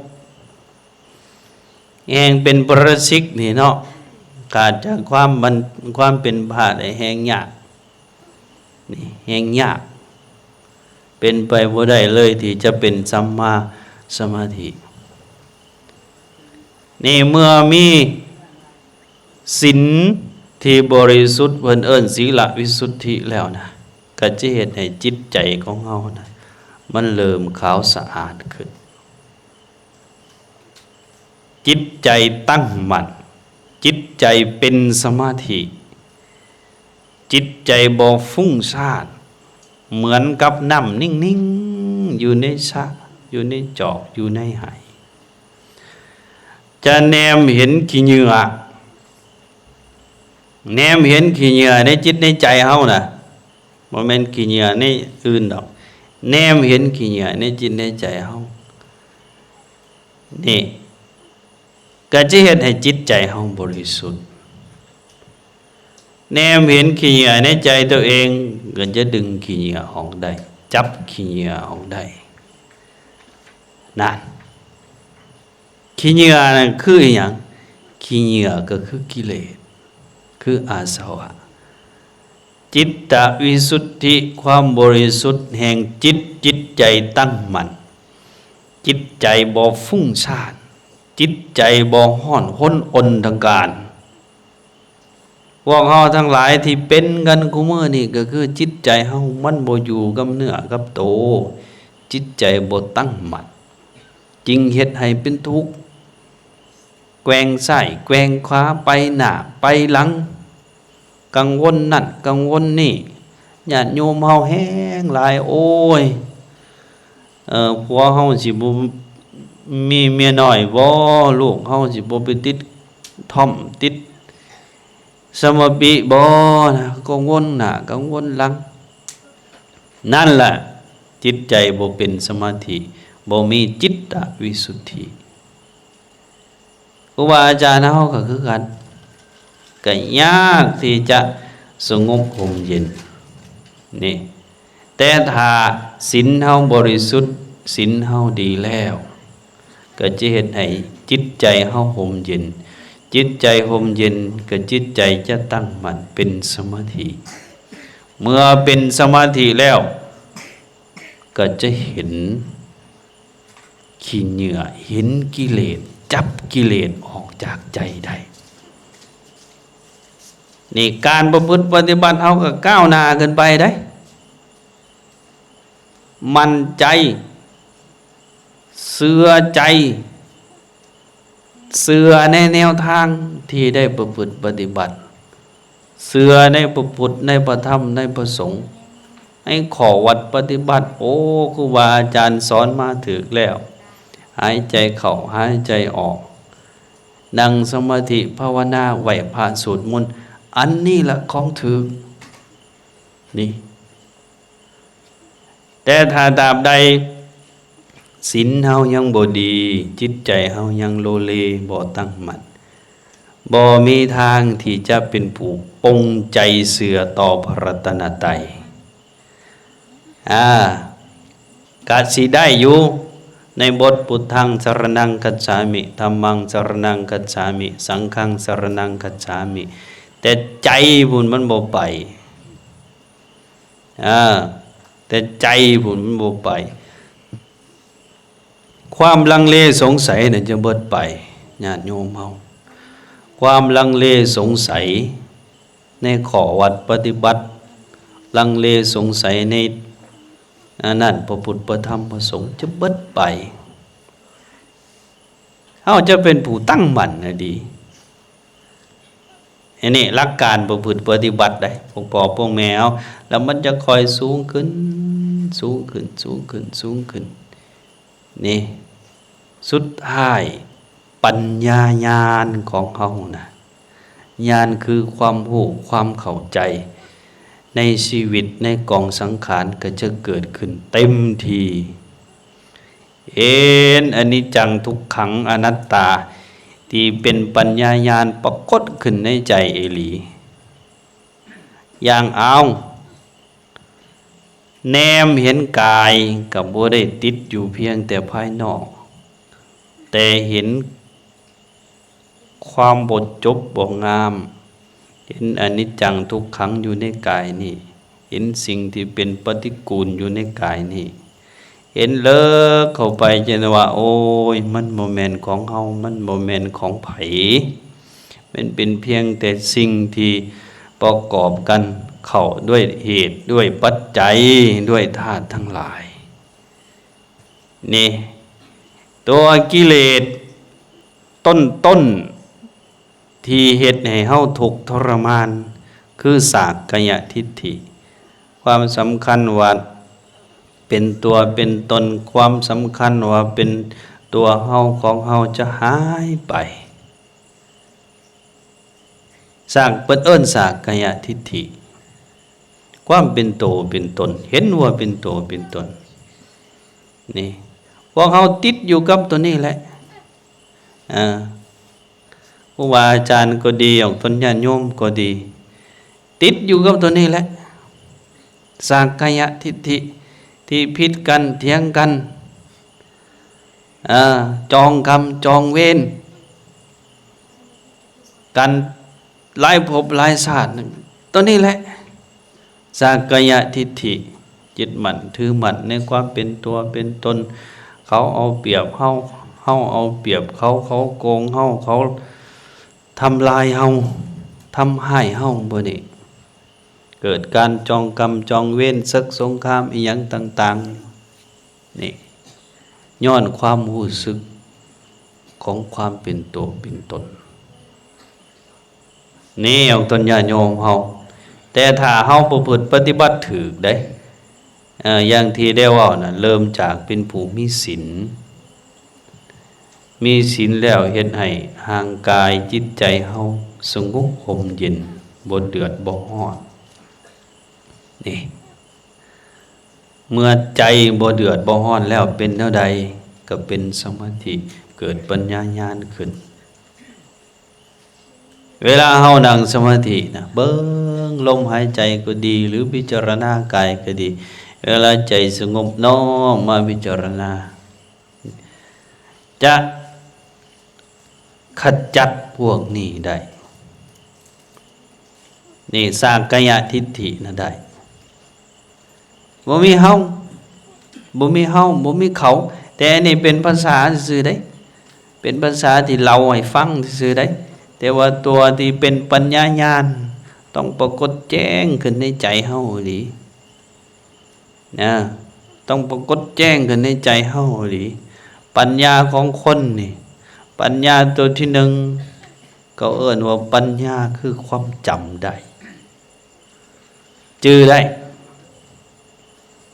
ແຮ່ງເປັນປະລາຊິກນີ້ເນາະ, ຂາດຈາກຄວາມບັນ ຄວາມເປັນພະໄດ້ແຮ່ງຍາກ. ນີ້ແຮ່ງຍາກ, ເປັນໄປບໍ່ໄດ້ເລີຍທີ່ຈະເປັນສຳມາສະມາທິ. ນີ້ເມື່ອມີສິນທີ່ບໍລິສຸດ ເພິ່ນເອີ້ນສີລະວິສຸດທິແລ້ວນະ, ກໍຈະເຮັດໃຫ້ຈິດໃຈຂອງເຮົານະ ມັນເລີ່ມຂາວສະອາດຂຶ້ນ. ຈິດໃຈຕັ້ງໝັ້ນ, ຈິດໃຈເປັນສະມາທິ, ຈິດໃຈບໍ່ຟຸ້ງຊານ, ເໝືອນກັບນ້ຳນິ່ງໆ ຢູ່ໃນສະ, ຢູ່ໃນຈອກ, ຢູ່ໃນໄຫ. ຈະແນມເຫັນຂີ້ເຫຍື້ອ, ແນມເຫັນຂີ້ເຫຍື້ອໃນຈິດໃນໃຈເຮົານະ, ບໍ່ແມ່ນຂີ້ເຫຍື້ອໃນອື່ນດອກ, ແນມເຫັນຂີ້ເຫຍື້ອໃນຈິດໃນໃຈເຮົາ. ນີ້ກໍຈະເຮັດໃຫ້ຈິດໃຈເຮົາບໍລິສຸດ. ແນມເຫັນຂີ້ເຫຍື້ອໃນໃຈຕົວເອງ ກໍຈະດຶງຂີ້ເຫຍື້ອອອກໄດ້, ຈັບຂີ້ເຫຍື້ອອອກໄດ້. ນັ້ນ ຂີ້ເຫຍື້ອນັ້ນຄືອີຫຍັງ? ຂີ້ເຫຍື້ອກໍຄືກິເລດ, ຄືອາສະວະ. ຈິດຕະວິສຸດທິ, ຄວາມບໍລິສຸດແຫ່ງຈິດ, ຈິດໃຈຕັ້ງໝັ້ນ, ຈິດໃຈບໍ່ຟຸ້ງຊານ, ຈິດໃຈບໍ່ຮ້ອນຮົນອົນທະການ. ພວກເຮົາທັງຫຼາຍທີ່ເປັນກັນຄູ່ມື້ນີ້ ກໍຄືຈິດໃຈເຮົາມັນບໍ່ຢູ່ກັບເນື້ອກັບໂຕ, ຈິດໃຈບໍ່ຕັ້ງໝັ້ນ, ຈຶ່ງເຮັດໃຫ້ເປັນທຸກ. ແກວ່ງຊ້າຍແກວ່ງຂວາ, ໄປໜ້າໄປຫຼັງ, ກັງວົນນັ້ນກັງວົນນີ້. ຍາດໂຍມເຮົາແຮງຫຼາຍ, ໂອ້ຍ ເອີ ຜົວເຮົາຊິບໍ່ມີເມຍນ້ອຍບໍ? ລູກເຮົາຊິບໍ່ໄປຕິດທອມຕິດສະມະປິບໍ? ກັງວົນໜ້າກັງວົນຫຼັງ. ນັ້ນລະ ຈິດໃຈບໍ່ເປັນສະມາທິ, ບໍ່ມີຈິດຕະວິສຸດທິ. ຄູບາອາຈານເຮົາກໍຄືກັນ, ກໍຍາກທີ່ຈະສະຫງົບຮົ່ມເຢັນນີ້. ແຕ່ຖ້າສິນເຮົາບໍລິສຸດ, ສິນເຮົາດີແລ້ວ, ກໍຈະເຮັດໃຫ້ຈິດໃຈເຮົາຮົ່ມເຢັນ. ຈິດໃຈຮົ່ມເຢັນ, ກໍຈິດໃຈຈະຕັ້ງໝັ້ນເປັນສະມາທິ. ເມື່ອເປັນສະມາທິແລ້ວ, ກໍຈະເຫັນ ຂີ້ເຫຍື້ອ, ເຫັນກິເລດ, ຈັບກິເລດອອກຈາກໃຈໄດ້. ນີ້ການປະພຶດປະຕິບັດເຮົາກໍກ້າວໜ້າຂຶ້ນໄປໄດ໋. ໝັ້ນໃຈ, ເຊື່ອໃຈ, ເຊື່ອໃນແນວທາງທີ່ໄດ້ປະພຶດປະຕິບັດ, ເຊື່ອໃນພະພຸດ, ໃນພະທຳ, ໃນພະສົງ, ໃນຂໍ້ວັດປະຕິບັດ. ໂອ້ ຄູບາອາຈານສອນມາຖືກແລ້ວ, ຫາຍໃຈເຂົ້າ, ຫາຍໃຈອອກ, ນັ່ງສະມາທິພາວະນາ, ໄຫວ້ພະ, ສວດມົນ, ອັນນີ້ລະຂອງຖືກ. ນີ້ ແຕ່ຖ້າຕາບໃດ ສິນເຮົາຍັງບໍ່ດີ, ຈິດໃຈເຮົາຍັງໂລເລ, ບໍ່ຕັ້ງໝັ້ນ, ບໍ່ມີທາງທີ່ຈະເປັນຜູ້ປົງໃຈເຊື່ອຕໍ່ພະລັດຕະນະໄຕ. ອາ, ກະຊິໄດ້ຢູ່ໃນບົດ ພຸດທັງສະຣະນັງຄັດສາມິ, ທຳມັງສະຣະນັງຄັດສາມິ, ສັງຄັງສະຣະນັງຄັດສາມິ, ແຕ່ໃຈພຸ້ນມັນບໍ່ໄປ. ອາ, ແຕ່ໃຈພຸ້ນມັນບໍ່ໄປ. ຄວາມລັງເລສົງໄສນັ້ນຈະເບິດໄປ, ຍາດໂຍມເຮົາ. ຄວາມລັງເລສົງໄສໃນຂໍ້ວັດປະຕິບັດ, ລັງເລສົງໄສໃນ ອັນນັ້ນ ພະພຸດ ພະທຳ ພະສົງ ຈະເບິດໄປ. ເຮົາຈະເປັນຜູ້ຕັ້ງໝັ້ນນະດີ. ອັນນີ້ຫຼັກການປະພຶດປະຕິບັດໄດ໋ ພວກພໍ່ພວກແມ່ເຮົາ, ແລ້ວມັນຈະຄ່ອຍສູງຂຶ້ນ, ສູງຂຶ້ນ, ສູງຂຶ້ນ, ສູງຂຶ້ນ. ນີ້ ສຸດທ້າຍປັນຍາຍານຂອງເຮົານະ, ຍານຄືຄວາມຮູ້, ຄວາມເຂົ້າໃຈໃນຊີວິດ, ໃນກອງສັງຂານ ກໍຈະເກີດຂຶ້ນເຕັມທີ່. ເຫັນອະນິດຈັງ ທຸກຂັງ ອະນັດຕາ ທີ່ເປັນປັນຍາຍານປາກົດຂຶ້ນໃນໃຈອີ່ຫຼີ. ຢ່າງ ເອົາ ແນມເຫັນກາຍ ກໍບໍ່ໄດ້ຕິດຢູ່ພຽງແຕ່ພາຍນອກ, ແຕ່ເຫັນ ຄວາມບໍ່ຈົບບໍ່ງາມ, ເຫັນອະນິດຈັງທຸກຂັງຢູ່ໃນກາຍນີ້, ເຫັນສິ່ງທີ່ເປັນປະຕິກູນຢູ່ໃນກາຍນີ້, ເຫັນເລິກເຂົ້າໄປຈົນວ່າ ໂອ້ຍ ມັນບໍ່ແມ່ນຂອງເຮົາ, ມັນບໍ່ແມ່ນຂອງໃຜ, ມັນເປັນພຽງແຕ່ສິ່ງທີ່ປະກອບກັນເຂົ້າດ້ວຍເຫດ, ດ້ວຍປັດໄຈ, ດ້ວຍທາດທັງຫຼາຍ. ນີ້ ຕົວກິເລດຕົ້ນໆ ທີ່ເຮັດໃຫ້ເຮົາທຸກທໍລະມານ ຄືສາກກະຍະທິດຖິ, ຄວາມສຳຄັນວ່າເປັນຕົວເປັນຕົນ, ຄວາມສຳຄັນວ່າເປັນຕົວເຮົາຂອງເຮົາຈະຫາຍໄປ. ສາກ ເພິ່ນເອີ້ນສາກກະຍະທິດຖິ, ຄວາມເປັນໂຕເປັນຕົນ, ເຫັນວ່າເປັນໂຕເປັນຕົນ. ນີ້ ພວກເຮົາຕິດຢູ່ກັບຕົວນີ້ແຫຼະ. ອາ, ຄູບາອາຈານກໍດີ, ອອກຕົນຍາດໂຍມກໍດີ, ຕິດຢູ່ກັບຕົວນີ້ແຫຼະ. ສາກກະຍະທິດຖິ ທີ່ຜິດກັນ, ຖຽງກັນ, ອາ, ຈອງກຳ, ຈອງເວນກັນ ຫຼາຍພົບຫຼາຍຊາດ, ຕົວນີ້ແຫຼະ ສາກກະຍະທິດຖິ, ຍຶດໝັ້ນຖືໝັ້ນໃນຄວາມເປັນຕົວເປັນຕົນ, ເຂົາເອົາປຽບເຮົາ, ເຮົາເອົາປຽບເຂົາ, ເຂົາໂກງເຮົາ, ເຂົາທຳລາຍເຮົາ, ທຳຮ້າຍເຮົາ. ມື້ນີ້ເກີດການຈອງກຳຈອງເວນ, ເສິກສົງຄາມອີ່ຫຍັງຕ່າງໆ. ນີ້ ຍ້ອນຄວາມຮູ້ສຶກຂອງຄວາມເປັນໂຕເປັນຕົນ. ນີ້ ອອກຕົນຍາດໂຍມເຮົາ, ແຕ່ຖ້າເຮົາປະພຶດປະຕິບັດຖືກເດ້, ເອີ, ຢ່າງທີ່ໄດ້ເວົ້ານັ້ນ, ເລີ່ມຈາກເປັນຜູ້ມີສິນ, ມີສິນແລ້ວເຮັດໃຫ້ຮ່າງກາຍຈິດໃຈເຮົາສະຫງົບຮົ່ມເຢັນ, ບໍ່ເດືອດບໍ່ຮ້ອນ. ນີ້ ເມື່ອໃຈບໍ່ເດືອດບໍ່ຮ້ອນແລ້ວເປັນແນວໃດ? ກໍເປັນສະມາທິ, ເກີດປັນຍາຍານຂຶ້ນ. ເວລາເຮົານັ່ງສະມາທິນະ, ເບິ່ງລົມຫາຍໃຈກໍດີ ຫຼື ພິຈາລະນາກາຍກໍດີ, ເວລາໃຈສະຫງົບນ້ອມມາພິຈາລະນາ, ຈະຂະຈັດພວກນີ້ໄດ້. ນີ້ ສາກກະຍະທິດຖິນະໄດ້. ບໍ່ມີເຮົາ, ບໍ່ມີເຮົາ, ບໍ່ມີເຂົາ, ແຕ່ອັນນີ້ເປັນພາສາຊື່ໆເດ້, ເປັນພາສາທີ່ເລົ່າໃຫ້ຟັງຊື່ໆເດ້, ແຕ່ວ່າຕົວທີ່ເປັນປັນຍາຍານຕ້ອງປາກົດແຈ້ງຂຶ້ນໃນໃຈເຮົາອີ່ຫຼີນະ, ຕ້ອງປາກົດແຈ້ງຂຶ້ນໃນໃຈເຮົາອີ່ຫຼີ. ປັນຍາຂອງຄົນນີ້, ປັນຍາຕົວທີໜຶ່ງ ເຂົາເອີ້ນວ່າປັນຍາຄືຄວາມຈຳໄດ້. ຈື່ໄດ້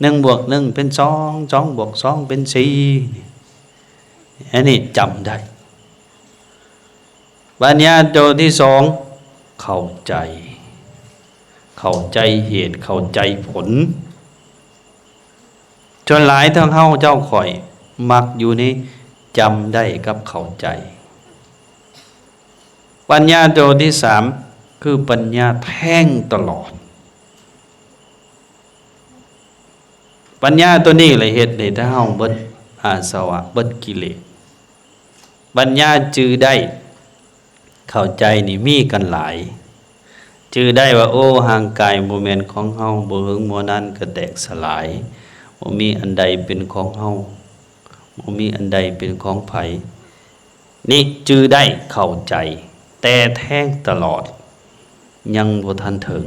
ໜຶ່ງບວກໜຶ່ງເປັນສອງ, ສອງບວກສອງເປັນສີ່, ອັນນີ້ຈຳໄດ້. ປັນຍາໂຕທີສອງ ເຂົ້າໃຈ, ເຂົ້າໃຈເຫດ, ເຂົ້າໃຈຜົນ. ສ່ວນຫຼາຍທາງເຮົາເຈົ້າຂ້ອຍ ມັກຢູ່ໃນຈຳໄດ້ກັບເຂົ້າໃຈ. ປັນຍາໂຕທີສາມ ຄືປັນຍາແທງຕະຫຼອດ. ປັນຍາໂຕນີ້ລະເຮັດໃຫ້ເຮົາເບິດອາສະວະ ເບິດກິເລດ. ປັນຍາຈື່ໄດ້ ເຂົ້າໃຈນີ້ມີກັນຫຼາຍ. ຈື່ໄດ້ວ່າ ໂອ້ ຮ່າງກາຍບໍ່ແມ່ນຂອງເຮົາ, ບໍ່ເຫິງບໍ່ນານກໍແຕກສະຫຼາຍ, ບໍ່ມີອັນໃດເປັນຂອງເຮົາ, ບໍ່ມີອັນໃດເປັນຂອງໃຜ. ນີ້ຈື່ໄດ້ເຂົ້າໃຈ, ແຕ່ແທງຕະຫຼອດຍັງບໍ່ທັນເຖິງ.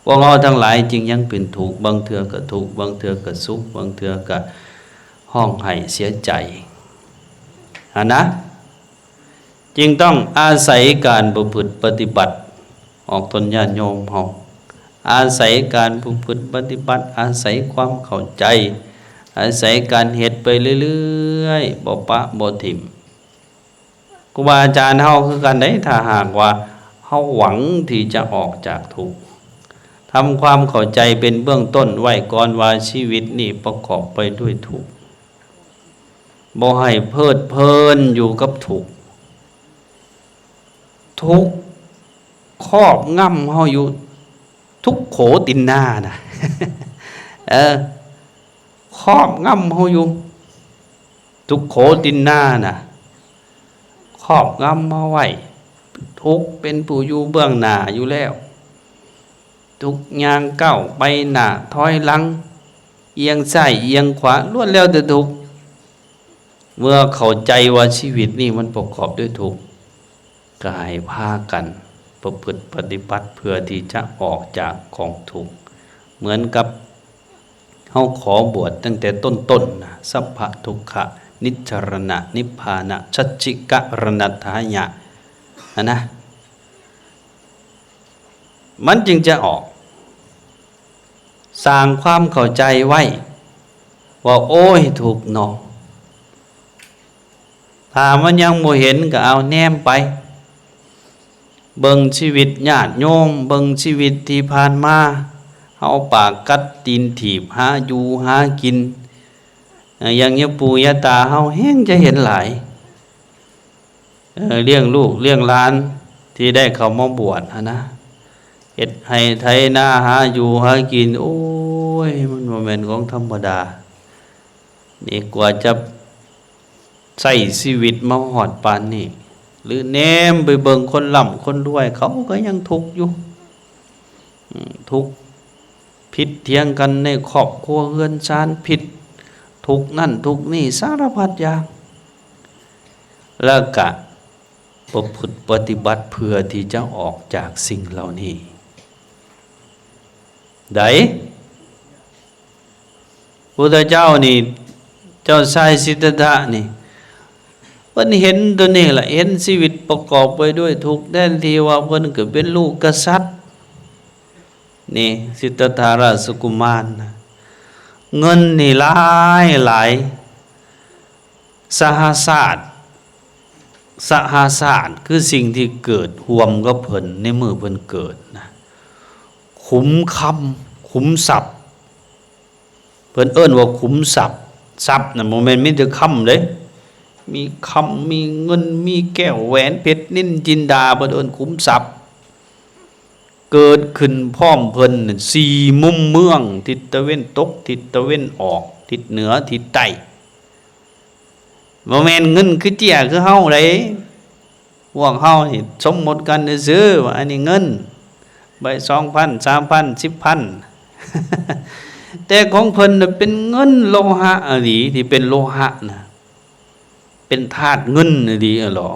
ພວກເຮົາທັງຫຼາຍຈຶ່ງຍັງເປັນທຸກ, ບາງເທື່ອກໍທຸກ, ບາງເທື່ອກໍສຸກ, ບາງເທື່ອກໍຮ້ອງໄຫ້ເສຍໃຈຫັ້ນນະ. ຈຶ່ງຕ້ອງອາໄສການປະພຶດປະຕິບັດ ອອກຕົນຍາດໂຍມເຮົາ, ອາໄສການປະພຶດປະຕິບັດ, ອາໄສຄວາມເຂົ້າໃຈ, ອາໄສການເຮັດໄປເລື້ອຍໆ, ບໍ່ປະບໍ່ຖິ້ມ. ຄູບາອາຈານເຮົາຄືກັນເດ້, ຖ້າຫາກວ່າເຮົາຫວັງທີ່ຈະອອກຈາກທຸກ, ທຳຄວາມເຂົ້າໃຈເປັນເບື້ອງຕົ້ນໄວ້ກ່ອນວ່າ ຊີວິດນີ້ປະກອບໄປດ້ວຍທຸກ. ບໍ່ໃຫ້ເພີດເພີນຢູ່ກັບທຸກ. ທຸກຄອບງຳເຮົາຢູ່ ທຸກໂຂຕິນນານະ ເອີ ຄອບງຳເຮົາຢູ່ ທຸກໂຂຕິນນານະ ຄອບງຳເຮົາໄວ້. ທຸກເປັນຜູ້ຢູ່ເບື້ອງໜ້າຢູ່ແລ້ວ. ທຸກຍ່າງກ້າວໄປໜ້າຖອຍຫຼັງ, ອຽງຊ້າຍອຽງຂວາ, ລ້ວນແລ້ວແຕ່ທຸກ. ເມື່ອເຂົ້າໃຈວ່າຊີວິດນີ້ມັນປະກອບດ້ວຍທຸກ, ກໍໃຫ້ພາກັນປະພຶດປະຕິບັດເພື່ອທີ່ຈະອອກຈາກກອງທຸກ. ເໝືອນກັບເຮົາຂໍບວດຕັ້ງແຕ່ຕົ້ນໆນະ, ສັບພະທຸກຂະນິດຈະຣະນະນິບພານະ ສັດຈິກະຣະນະທາຍະ ຫັ້ນນະ. ມັນຈຶ່ງຈະອອກ. ສ້າງຄວາມເຂົ້າໃຈໄວ້ວ່າ ໂອ້ຍ ທຸກເນາະ. ຖ້າມັນຍັງບໍ່ເຫັນກໍເອົາແນມໄປ ເບິ່ງຊີວິດຍາດໂຍມ, ເບິ່ງຊີວິດທີ່ຜ່ານມາ, ເຮົາປາກກັດຕີນຖີບ ຫາຢູ່ຫາກິນ. ເອີ ຢ່າງຍາປູ່ຍາຕາເຮົາແຮ່ງຈະເຫັນຫຼາຍ. ເອີ ລ້ຽງລູກລ້ຽງຫຼານທີ່ໄດ້ເຂົ້າມາບວດຫັ້ນນະ, ເຮັດໄຮ່ໄຖນາ ຫາຢູ່ຫາກິນ. ໂອ້ຍ ມັນບໍ່ແມ່ນຂອງທຳມະດາ. ນີ້ກວ່າຈະໃຊ້ຊີວິດມາຮອດປານນີ້, ຫຼືແນມໄປເບິ່ງຄົນລ່ຳຄົນລວຍ, ເຂົາກໍຍັງທຸກຢູ່. ອືມ ທຸກ ຜິດຖຽງກັນໃນຄອບຄົວເຮືອນຊານ, ຜິດທຸກນັ້ນທຸກນີ້ ສາລະພັດຢ່າງ. ແລ້ວກະປະພຶດປະຕິບັດເພື່ອທີ່ຈະອອກຈາກສິ່ງເຫຼົ່ານີ້ໄດ້. ພຸດທະເຈົ້ານີ້ ເຈົ້າຊາຍສິດທັດຖະນີ້ ເພິ່ນເຫັນຕົວນີ້ລະ, ເຫັນຊີວິດປະກອບໄປດ້ວຍທຸກ, ແທນທີ່ວ່າເພິ່ນກໍເປັນລູກກະສັດ. ນີ້ ສິດທັດຖະລາຊະກຸມານນະ, ເງິນນີ້ຫຼາຍໆ, ສະຫະຊາດ, ສະຫະຊາດ ຄືສິ່ງທີ່ເກີດຮ່ວມກັບເພິ່ນໃນມື້ເພິ່ນເກີດນະ, ຂຸມຄຳ, ຂຸມຊັບ. ເພິ່ນເອີ້ນວ່າຂຸມຊັບ. ຊັບນັ້ນບໍ່ແມ່ນມີແຕ່ຄຳເດ້, ມີຄຳ ມີເງິນ ມີແກ້ວແຫວນເພັດນິນຈິນດາ, ເພິ່ນເອີ້ນຂຸມຊັບ. ເກີດຂຶ້ນພ້ອມເພິ່ນສີ່ມຸມເມືອງ, ທິດຕາເວັນຕົກ, ທິດຕາເວັນອອກ, ທິດເໜືອ, ທິດໃຕ້. ບໍ່ແມ່ນເງິນຄືເຈ້ຍຄືເຮົາໃດ. ພວກເຮົານີ້ສົມມຸດກັນຊື່ໆວ່າ ອັນນີ້ເງິນໃບສອງພັນ, ສາມພັນ, ສິບພັນ, ແຕ່ຂອງເພິ່ນນະເປັນເງິນໂລຫະອີ່ຫຼີ, ທີ່ເປັນໂລຫະນະ ເປັນທາດເງິນອີ່ຫຼີ. ເອີ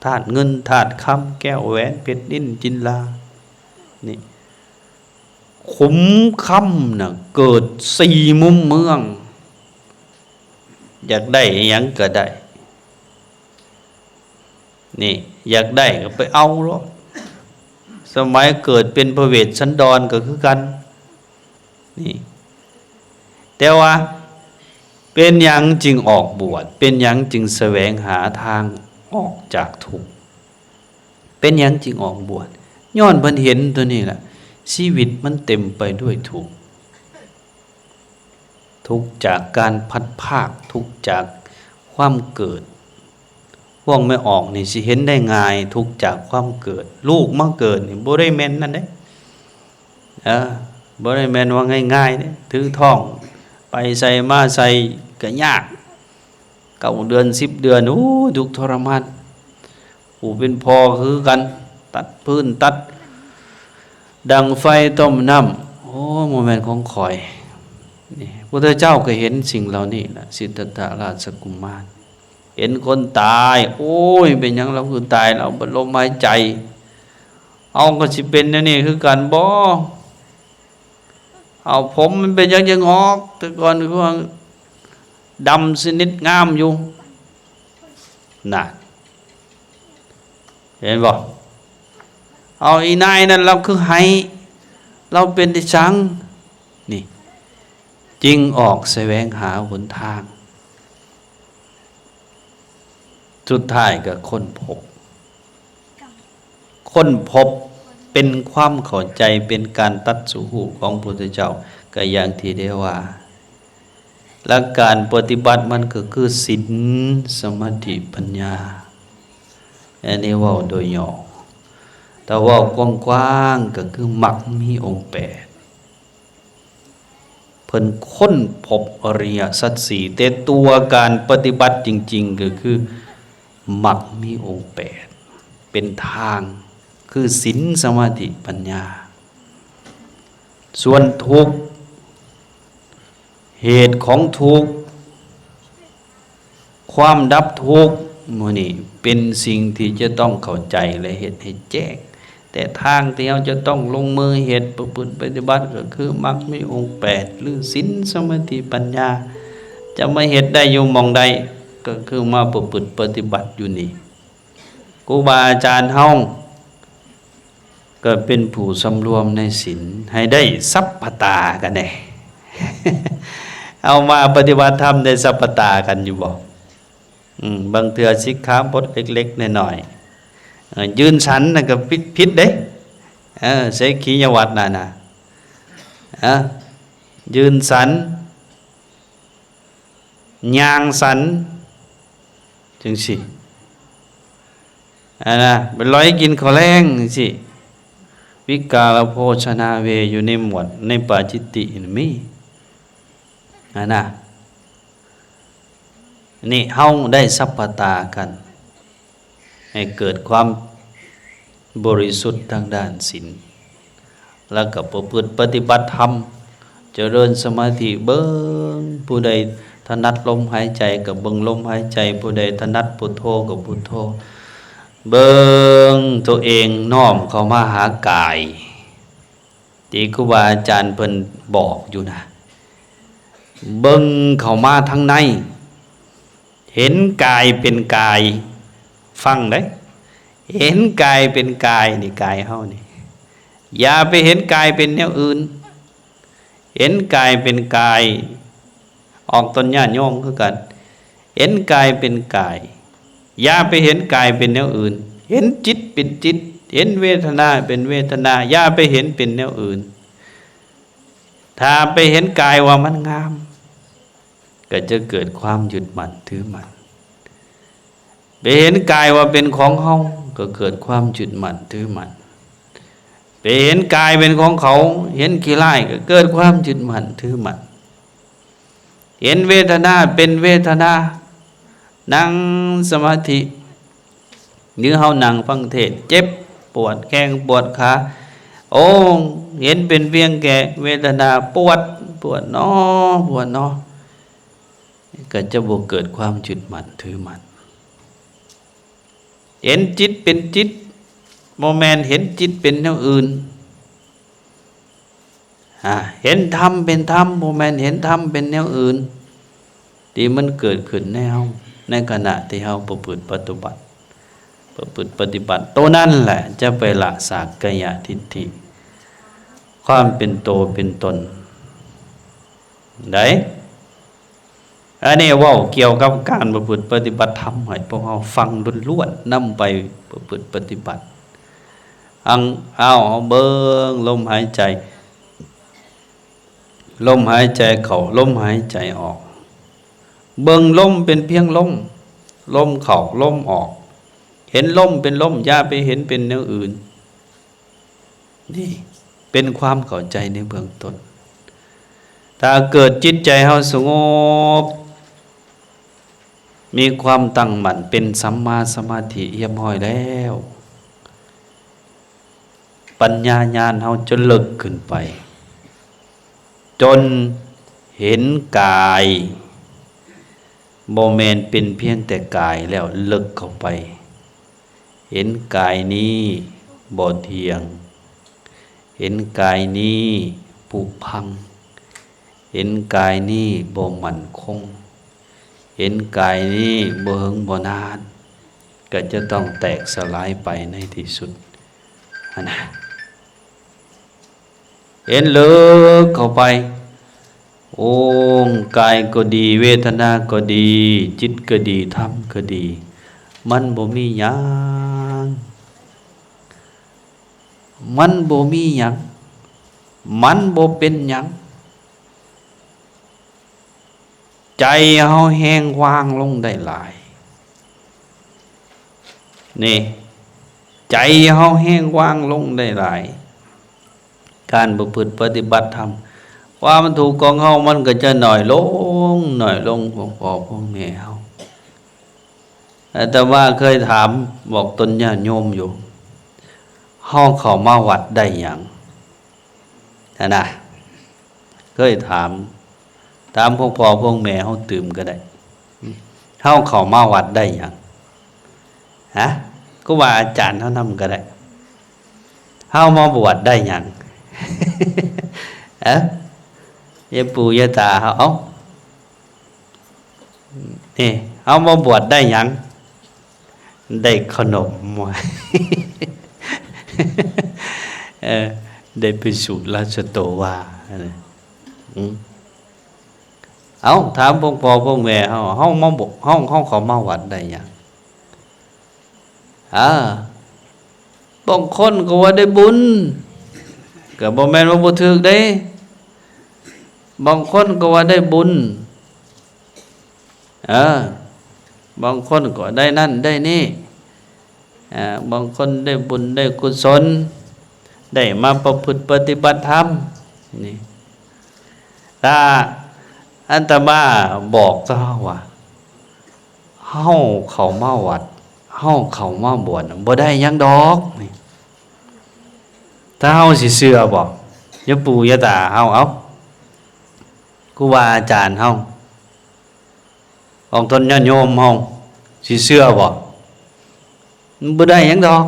ທາດເງິນ, ທາດຄຳ, ແກ້ວແຫວນເພັດນິນຈິນດາ. ນີ້ ຂຸມຄຳນະເກີດສີ່ມຸມເມືອງ, ຢາກໄດ້ຫຍັງກໍໄດ້. ນີ້ ຢາກໄດ້ກໍໄປເອົາໂລດ. ສະໄໝເກີດເປັນພະເວດສັນດອນກໍຄືກັນ. ນີ້ ແຕ່ວ່າເປັນຫຍັງຈຶ່ງອອກບວດ? ເປັນຫຍັງຈຶ່ງສະແຫວງຫາທາງອອກຈາກທຸກ? ເປັນຫຍັງຈຶ່ງອອກບວດ? ຍ້ອນເພິ່ນເຫັນຕົວນີ້ລະ, ຊີວິດມັນເຕັມໄປດ້ວຍທຸກ. ທຸກຈາກການພັດພາກ, ທຸກຈາກຄວາມເກີດ. ພວກແມ່ອອກນີ້ຊິເຫັນໄດ້ງ່າຍ, ທຸກຈາກຄວາມເກີດ. ລູກມາເກີດນີ້ບໍ່ໄດ້ແມ່ນນັ້ນເດ້. ເອີ, ບໍ່ໄດ້ແມ່ນວ່າງ່າຍໆເດ້. ຖືທ້ອງໄປໃສມາໃສກໍຍາກ. ເກົ້າເດືອນ ສິບເດືອນ, ໂອ້, ທຸກທໍລະມານ. ຜູ້ເປັນພໍ່ຄືກັນ, ຕັດຟືນ, ຕັດດັງໄຟ, ຕົ້ມນ້ຳ. ໂອ້, ບໍ່ແມ່ນຂອງຂ້ອຍ. ນີ້, ພຸດທະເຈົ້າກໍເຫັນສິ່ງເຫຼົ່ານີ້ລະ, ສິດທັດຖະລາຊະກຸມານ. ເຫັນຄົນຕາຍ, ໂອ້ຍ, ເປັນຫຍັງລາວຄືຕາຍ, ລາວເບິດລົມຫາຍໃຈ. ເຮົາກໍຊິເປັນແນວນີ້ຄືກັນບໍ? ເອົາ, ຜົມມັນເປັນຫຍັງຈຶ່ງອອກ? ແຕ່ກ່ອນຄືວ່າດຳສະໜິດງາມຢູ່. ນະ, ເຫັນບໍ່? ເອົາ, ອີນາຍນັ້ນລາວຄືໄຫ້, ລາວເປັນອີຫຍັງ? ນີ້, ຈຶ່ງອອກສະແຫວງຫາຫົນທາງ. ສຸດທ້າຍກໍຄົ້ນພົບ, ຄົ້ນພົບເປັນຄວາມເຂົ້າໃຈ, ເປັນການຕັດສະຮູ້ຂອງພະພຸດທະເຈົ້າ, ກໍຢ່າງທີ່ໄດ້ວ່າ, ຫຼັກການປະຕິບັດມັນກໍຄືສິນ, ສະມາທິ, ປັນຍາ. ອັນນີ້ເວົ້າໂດຍຫຍໍ້, ແຕ່ເວົ້າກວ້າງໆກໍຄືມັກມີອົງແປດ. ເພິ່ນຄົ້ນພົບອະລິຍະສັດສີ່, ແຕ່ຕົວການປະຕິບັດຈິງໆ ກໍຄືມັກມີອົງແປດເປັນທາງ, ຄືສິນ, ສະມາທິ, ປັນຍາ. ສ່ວນທຸກ, ເຫດຂອງທຸກ, ຄວາມດັບທຸກມື້ນີ້ເປັນສິ່ງທີ່ຈະຕ້ອງເຂົ້າໃຈ ແລະ ເຮັດໃຫ້ແຈ້ງ. ແຕ່ທາງທີ່ເຮົາຈະຕ້ອງລົງມືເຮັດ, ປະພຶດປະຕິບັດ ກໍຄືມັກມີອົງແປດ ຫຼື ສິນ, ສະມາທິ, ປັນຍາ. ຈະມາເຮັດໄດ້ຢູ່ໝ່ອງໃດ? ກໍຄືມາປະພຶດປະຕິບັດຢູ່ນີ້. ຄູບາອາຈານເຮົາ ກໍເປັນຜູ້ສຳລວມໃນສິນໃຫ້ໄດ້ສັບພະຕາກັນແດ່. ເອົາມາປະຕິບັດທຳໄດ້ສັບພະຕາກັນຢູ່ບໍ່? ອືມ, ບາງເທື່ອສິກຂາບົດເລັກໆນ້ອຍໆ, ເອີ, ຢືນສັນນັ້ນກໍຜິດ, ຜິດເດ້. ເອີ, ເສຂີຍະວັດນັ້ນນະ, ເອີ, ຢືນສັນ, ຍ່າງສັນ ຈັ່ງຊີ້ ອັນນະ, ໄປລອຍກິນເຂົ້າແລງຈັ່ງຊີ້. ວິກາລະໂພຊະນາເວ ຢູ່ໃນໝວດ ໃນປາຈິດຕິນີ້ມີ ອັນນະ. ນີ້ເຮົາໄດ້ສັບພະຕາກັນ ໃຫ້ເກີດຄວາມບໍລິສຸດທາງດ້ານສິນ, ແລ້ວກໍປະພຶດປະຕິບັດທຳ, ຈະເລີນສະມາທິ, ເບິ່ງຜູ້ໃດຖະໜັດລົມຫາຍໃຈກໍເບິ່ງລົມຫາຍໃຈ, ຜູ້ໃດຖະໜັດພຸດໂທກໍພຸດໂທ, ເບິ່ງຕົວເອງນ້ອມເຂົ້າມາຫາກາຍ ທີ່ຄູບາອາຈານເພິ່ນບອກຢູ່ນະ, ເບິ່ງເຂົ້າມາທາງໃນ, ເຫັນກາຍເປັນກາຍ, ຟັງເດ້, ເຫັນກາຍເປັນກາຍ, ນີ້ກາຍເຮົານີ້, ຢ່າໄປເຫັນກາຍເປັນແນວອື່ນ, ເຫັນກາຍເປັນກາຍ, ອອກຕົນຍາດໂຍມຄືກັນ. ເຫັນກາຍເປັນກາຍ, ຢ່າໄປເຫັນກາຍເປັນແນວອື່ນ. ເຫັນຈິດເປັນຈິດ, ເຫັນເວທະນາເປັນເວທະນາ, ຢ່າໄປເຫັນເປັນແນວອື່ນ. ຖ້າໄປເຫັນກາຍວ່າມັນງາມ, ກໍຈະເກີດຄວາມຍຶດໝັ້ນຖືໝັ້ນ. ໄປເຫັນກາຍວ່າເປັນຂອງເຮົາ, ກໍເກີດຄວາມຍຶດໝັ້ນຖືໝັ້ນ. ໄປເຫັນກາຍເປັນຂອງເຂົາ, ເຫັນຂີ້ຮ້າຍ, ກໍເກີດຄວາມຍຶດໝັ້ນຖືໝັ້ນ. ເຫັນເວທະນາເປັນເວທະນາ, ນັ່ງສະມາທິ ຫຼືເຮົານັ່ງຟັງເທດ, ເຈັບປວດແຂ້ງປວດຂາ, ໂອ້, ເຫັນເປັນພຽງແຕ່ເວທະນາ, ປວດ, ປວດໜໍ, ປວດໜໍ, ກໍຈະບໍ່ເກີດຄວາມຍຶດໝັ້ນຖືໝັ້ນ. ເຫັນຈິດເປັນຈິດ, ບໍ່ແມ່ນເຫັນຈິດເປັນແນວອື່ນ. ອາ, ເຫັນທຳເປັນທຳ, ບໍ່ແມ່ນເຫັນທຳເປັນແນວອື່ນ ທີ່ມັນເກີດຂຶ້ນໃນເຮົາ ໃນຂະນະທີ່ເຮົາປະພຶດປະຕິບັດ, ປະພຶດປະຕິບັດ. ໂຕນັ້ນແຫຼະຈະໄປລະສັກກາຍະທິດຖິ, ຄວາມເປັນໂຕເປັນຕົນ. ໄດ້. ອັນນີ້ເວົ້າກ່ຽວກັບການປະພຶດປະຕິບັດທຳ ໃຫ້ພວກເຮົາຟັງລ້ວນໆ ນຳໄປປະພຶດປະຕິບັດ. ອັງ, ເອົາ, ເອົາເບິ່ງລົມຫາຍໃຈ. ລົມຫາຍໃຈເຂົ້າ, ລົມຫາຍໃຈອອກ. ເບິ່ງລົມເປັນພຽງລົມ, ລົມເຂົ້າ, ລົມອອກ. ເຫັນລົມເປັນລົມ, ຢ່າໄປເຫັນເປັນແນວອື່ນ. ນີ້ເປັນຄວາມເຂົ້າໃຈໃນເບື້ອງຕົ້ນ. ຖ້າເກີດຈິດໃຈເຮົາສະຫງົບ, ມີຄວາມຕັ້ງໝັ້ນ, ເປັນສຳມາສະມາທິຮຽບຮ້ອຍແລ້ວ, ປັນຍາຍານເຮົາຈະເລິກຂຶ້ນໄປ ຈົນເຫັນກາຍ ບໍ່ແມ່ນເປັນພຽງແຕ່ກາຍແລ້ວເລິກເຂົ້າໄປ, ເຫັນກາຍນີ້ບໍ່ທ່ຽງ, ເຫັນກາຍນີ້ຜຸພັງ, ເຫັນກາຍນີ້ບໍ່ໝັ້ນຄົງ, ເຫັນກາຍນີ້ບໍ່ເຫິງບໍ່ນານ, ກໍຈະຕ້ອງແຕກສະຫຼາຍໄປໃນທີ່ສຸດຫັ້ນນະ. ເຫັນເລິກເຂົ້າໄປ, ໂອ້ ກາຍກໍດີ, ເວທະນາກໍດີ, ຈິດກໍດີ, ທຳກໍດີ, ມັນບໍ່ມີຫຍັງ, ມັນບໍ່ມີຫຍັງ, ມັນບໍ່ເປັນຫຍັງ. ໃຈເຮົາແຮ່ງວາງລົງໄດ້ຫຼາຍ. ນີ້ ໃຈເຮົາແຮ່ງວາງລົງໄດ້ຫຼາຍ. ການປະພຶດປະຕິບັດທຳ, ຄວາມທຸກຂອງເຮົາມັນກໍຈະໜ້ອຍລົງ, ໜ້ອຍລົງ, ພວກພໍ່ພວກແມ່ເຮົາ. ອາດຕະມາເຄີຍຖາມບອກຕົນຍາດໂຍມຢູ່, ເຮົາເຂົ້າມາວັດໄດ້ຫຍັງ? ຫັ້ນນະ, ເຄີຍຖາມ, ຖາມພວກພໍ່ພວກແມ່ເຮົາຕື່ມກໍໄດ້, ເຮົາເຂົ້າມາວັດໄດ້ຫຍັງ? ຮະ? ຄູບາອາຈານເຮົານຳກໍໄດ້, ເຮົາມາບວດໄດ້ຫຍັງ? ເອີ? ຍາປູ່ຍາຕາເຮົາ, ເອົ້າ ນີ້ ເຮົາມາບວດໄດ້ຫຍັງ? ໄດ້ຂະໜົມ ເອີ ໄດ້ໄປສູດລາຊະໂຕວາ. ອືມ ເອົ້າ ຖາມພວກພໍ່ພວກແມ່ເຮົາ, ເຮົາມາ ເຮົາ ເຮົາເຂົ້າມາວັດໄດ້ຫຍັງ? ອາ ບາງຄົນກໍວ່າໄດ້ບຸນ, ກໍບໍ່ແມ່ນວ່າບໍ່ຖືກເດ້. ບາງຄົນກໍວ່າໄດ້ບຸນ, ເອີ ບາງຄົນກໍໄດ້ນັ້ນໄດ້ນີ້, ອາ ບາງຄົນໄດ້ບຸນໄດ້ກຸສົນ, ໄດ້ມາປະພຶດປະຕິບັດທຳ. ນີ້ ຖ້າອາດຕະມາບອກເຈົ້າວ່າ ເຮົາເຂົ້າມາວັດ, ເຮົາເຂົ້າມາບວດ ບໍ່ໄດ້ຫຍັງດອກ. ນີ້ ຖ້າເຮົາຊິເຊື່ອບໍ່? ຍາປູ່ຍາຕາເຮົາ, ເອົ້າ ຄູບາອາຈານເຮົາ, ອອກຕົນຍາດໂຍມເຮົາ ຊິເຊື່ອບໍ່? ມັນບໍ່ໄດ້ຫຍັງດອກ.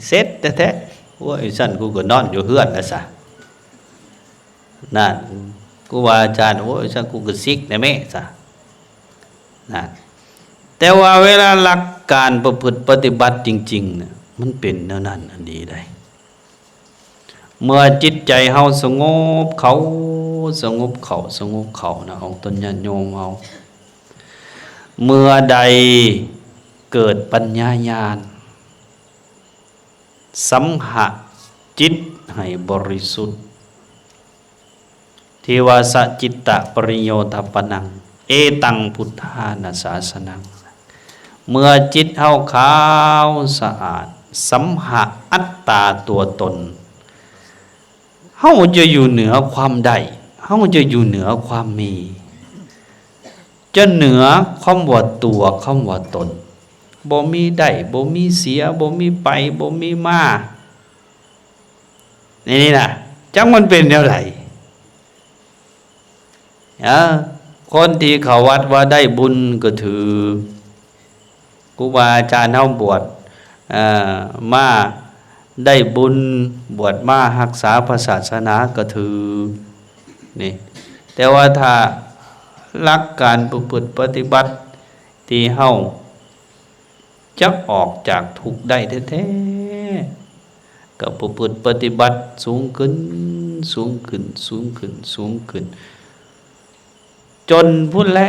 ເສັດແທ້ໆ. ໂອ້ຍ ຊັ້ນກູກໍນອນຢູ່ເຮືອນລະຊະ. ນັ້ນ ຄູບາອາຈານ, ໂອ້ຍ ຊັ້ນກູກໍສິກແດ່ແມ້ຊະ. ນັ້ນ ແຕ່ວ່າເວລາຫຼັກການປະພຶດປະຕິບັດຈິງໆນະ ມັນເປັນແນວນັ້ນອີ່ຫຼີໃດ. ເມື່ອຈິດໃຈເຮົາສະຫງົບເຂົ້າ, ສະຫງົບເຂົ້າ, ສະຫງົບເຂົ້ານະ ອອກຕົນຍາດໂຍມເຮົາ, ເມື່ອໃດເກີດປັນຍາຍານ, ສຳຫະຈິດໃຫ້ບໍລິສຸດ, ທິວາສະຈິດຕະປະລິໂຍທາປະນັງ ເອຕັງ ພຸດທານະສາສະນັງ. ເມື່ອຈິດເຮົາຂາວສະອາດ, ສຳຫະອັດຕາຕົວຕົນ, ເຮົາຈະຢູ່ເໜືອຄວາມໄດ້, ເຮົາຈະຢູ່ເໜືອຄວາມມີ, ຈະເໜືອຄຳວ່າຕົວ, ຄຳວ່າຕົນ, ບໍ່ມີໄດ້, ບໍ່ມີເສຍ, ບໍ່ມີໄປ, ບໍ່ມີມາ. ນີ້ນະ ຈັກມັນເປັນແນວໃດ? ເອີ ຄົນທີ່ເຂົ້າວັດວ່າໄດ້ບຸນກໍຖືກ, ຄູບາອາຈານເຮົາບວດ ເອີ ມາໄດ້ບຸນ, ບວດມາຮັກສາພະສາສະໜາກໍຖືກ. ນີ້ ແຕ່ວ່າຖ້າຫຼັກການປະພຶດປະຕິບັດທີ່ເຮົາ ຈະອອກຈາກທຸກໄດ້ແທ້ໆ ກໍປະພຶດປະຕິບັດສູງຂຶ້ນ, ສູງຂຶ້ນ, ສູງຂຶ້ນ, ສູງຂຶ້ນ, ຈົນພຸ້ນແຫຼະ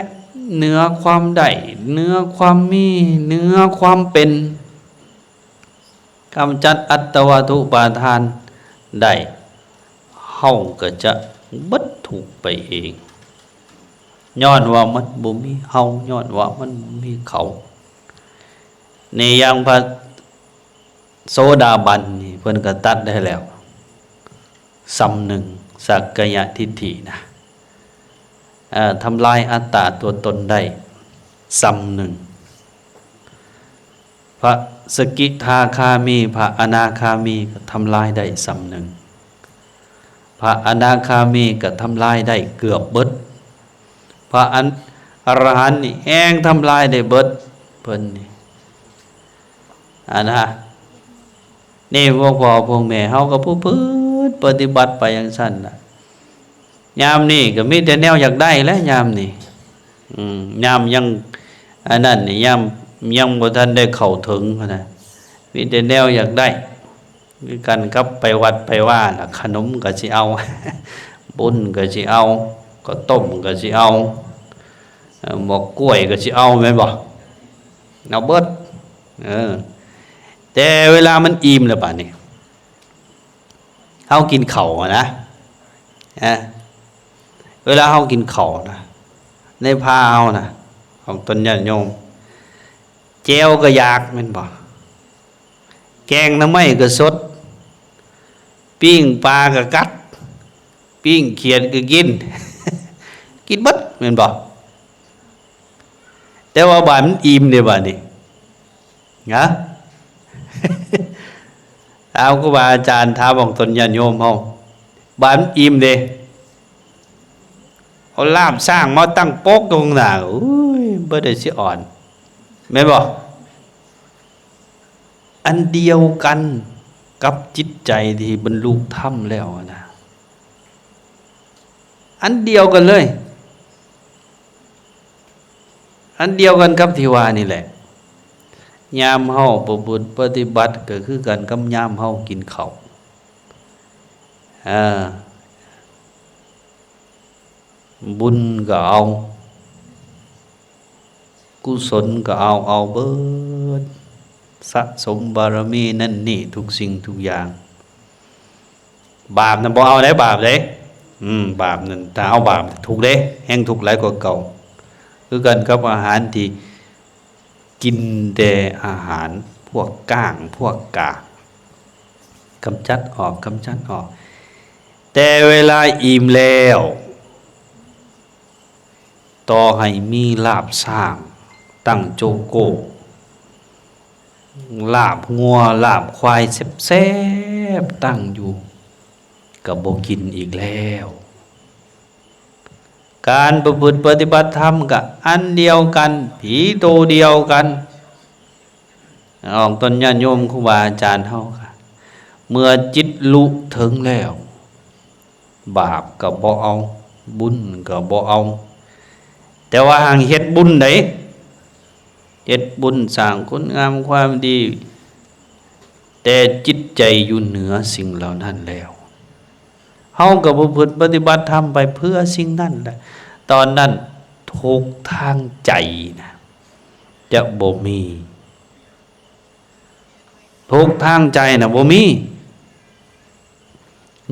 ເໜືອຄວາມໄດ້, ເໜືອຄວາມມີ, ເໜືອຄວາມເປັນ, ກຳຈັດອັດຕະວາທຸປາທານ, ໄດ້ ເຮົາກໍຈະເບິດທຸກໄປເອງ ຍ້ອນວ່າມັນບໍ່ມີເຮົາ ຍ້ອນວ່າມັນບໍ່ມີເຂົາ. ໃນຢ່າງພະໂສດາບັນນີ້ ເພິ່ນກໍຕັດໄດ້ແລ້ວສ່ຳໜຶ່ງ ສັກກາຍະທິດຖິນະ ເອີ ທຳລາຍອັດຕາຕົວຕົນໄດ້ສ່ຳໜຶ່ງ. ພະສະກິທາຄາມີ ພະອະນາຄາມີກໍທຳລາຍໄດ້ສ່ຳໜຶ່ງ. ພະອະນາຄາມີກໍທຳລາຍໄດ້ເກືອບເບິດ. ພະອັນ ອະລະຫັນນີ້ແຮ່ງທຳລາຍໄດ້ເບິດ ເພິ່ນນີ້ ອັນນະ ນີ້ພວກພໍ່ພວກແມ່ເຮົາກໍປະພຶດປະຕິບັດໄປຈັ່ງຊັ້ນລະ. ຍາມນີ້ກໍມີແຕ່ແນວຢາກໄດ້ແຫຼະ ຍາມນີ້ ອືມ ຍາມຍັງ ອັນນັ້ນນີ້ ຍາມຍັງບໍ່ທັນໄດ້ເຂົ້າເຖິງຫັ້ນນະ ມີແຕ່ແນວຢາກໄດ້ ຄືກັນກັບໄປວັດໄປວາລະ ຂະໜົມກໍຊິເອົາ ບຸນກໍຊິເອົາ ເຂົ້າຕົ້ມກໍຊິເອົາ ເອີ ໝາກກ້ວຍກໍຊິເອົາ ແມ່ນບໍ່? ເອົາເບິດ ເອີ ແຕ່ເວລາມັນອີ່ມແລ້ວບາດນີ້ ເຮົາກິນເຂົ້າຫັ້ນນະ ເອີ ເວລາເຮົາກິນເຂົ້ານະ ໃນພາເຮົານະ ຂອງຕົນຍາດໂຍມ ແຈ່ວກໍຢາກແມ່ນບໍ່? ແກງໜໍ່ໄມ້ກໍສົດ ປີ້ງປາກໍກັດ ປີ້ງຂຽດກໍກິນ ກິນເບິດແມ່ນບໍ່? ແຕ່ວ່າບາດມັນອີ່ມເດ້ບາດນີ້ ນະ ຖາມຄູບາອາຈານ ຖາມອອກຕົນຍາດໂຍມເຮົາ ບາດມັນອີ່ມເດ້ ເອົາລາບຊ້າງມາຕັ້ງປົກຢູ່ຂ້າງໜ້າ ໂອ້ຍ ບໍ່ໄດ້ຊິອ່ອນ ແມ່ນບໍ່? ອັນດຽວກັນກັບຈິດໃຈທີ່ບັນລຸທຳແລ້ວນະ ອັນດຽວກັນເລີຍ ອັນດຽວກັນກັບທີ່ວ່ານີ້ແຫຼະ. ຍາມເຮົາປະພຶດປະຕິບັດກໍຄືກັນກັບຍາມເຮົາກິນເຂົ້າ ເອີ ບຸນກໍເອົາ ກຸສົນກໍເອົາ ເອົາເບິດ ສະສົມບາລະມີນັ້ນນີ້ ທຸກສິ່ງທຸກຢ່າງ. ບາບນັ້ນບໍ່ເອົາເດ້ ບາບເດ້ ອືມ ບາບນັ້ນ ຖ້າເອົາບາບທຸກເດ້ ແຮ່ງທຸກຫຼາຍກວ່າເກົ່າ. ຄືກັນກັບອາຫານທີ່ກິນແຕ່ອາຫານພວກກ້າງ ພວກກາກ ກຳຈັດອອກ ກຳຈັດອອກ ແຕ່ເວລາອີ່ມແລ້ວ ຕໍ່ໃຫ້ມີລາບຊ້າງຕັ້ງໂຈໂກ້ ລາບງົວ ລາບຄວາຍແຊບໆຕັ້ງຢູ່ ກໍບໍ່ກິນອີກແລ້ວ. ການປະພຶດປະຕິບັດທຳກໍອັນດຽວກັນ ຜີໂຕດຽວກັນ. ອອກຕົນຍາດໂຍມຄູບາອາຈານເຮົາ ເມື່ອຈິດລຸເຖິງແລ້ວ ບາບກໍບໍ່ເອົາ ບຸນກໍບໍ່ເອົາ ແຕ່ວ່າຫາກເຮັດບຸນໃດ ເຮັດບຸນສ້າງຄຸນງາມຄວາມດີ ແຕ່ຈິດໃຈຢູ່ເໜືອສິ່ງເຫຼົ່ານັ້ນແລ້ວ ເຮົາກໍປະພຶດປະຕິບັດທຳໄປເພື່ອສິ່ງນັ້ນແຫຼະ. ຕອນນັ້ນທຸກທາງໃຈນະ ຈະບໍ່ມີ ທຸກທາງໃຈນະບໍ່ມີ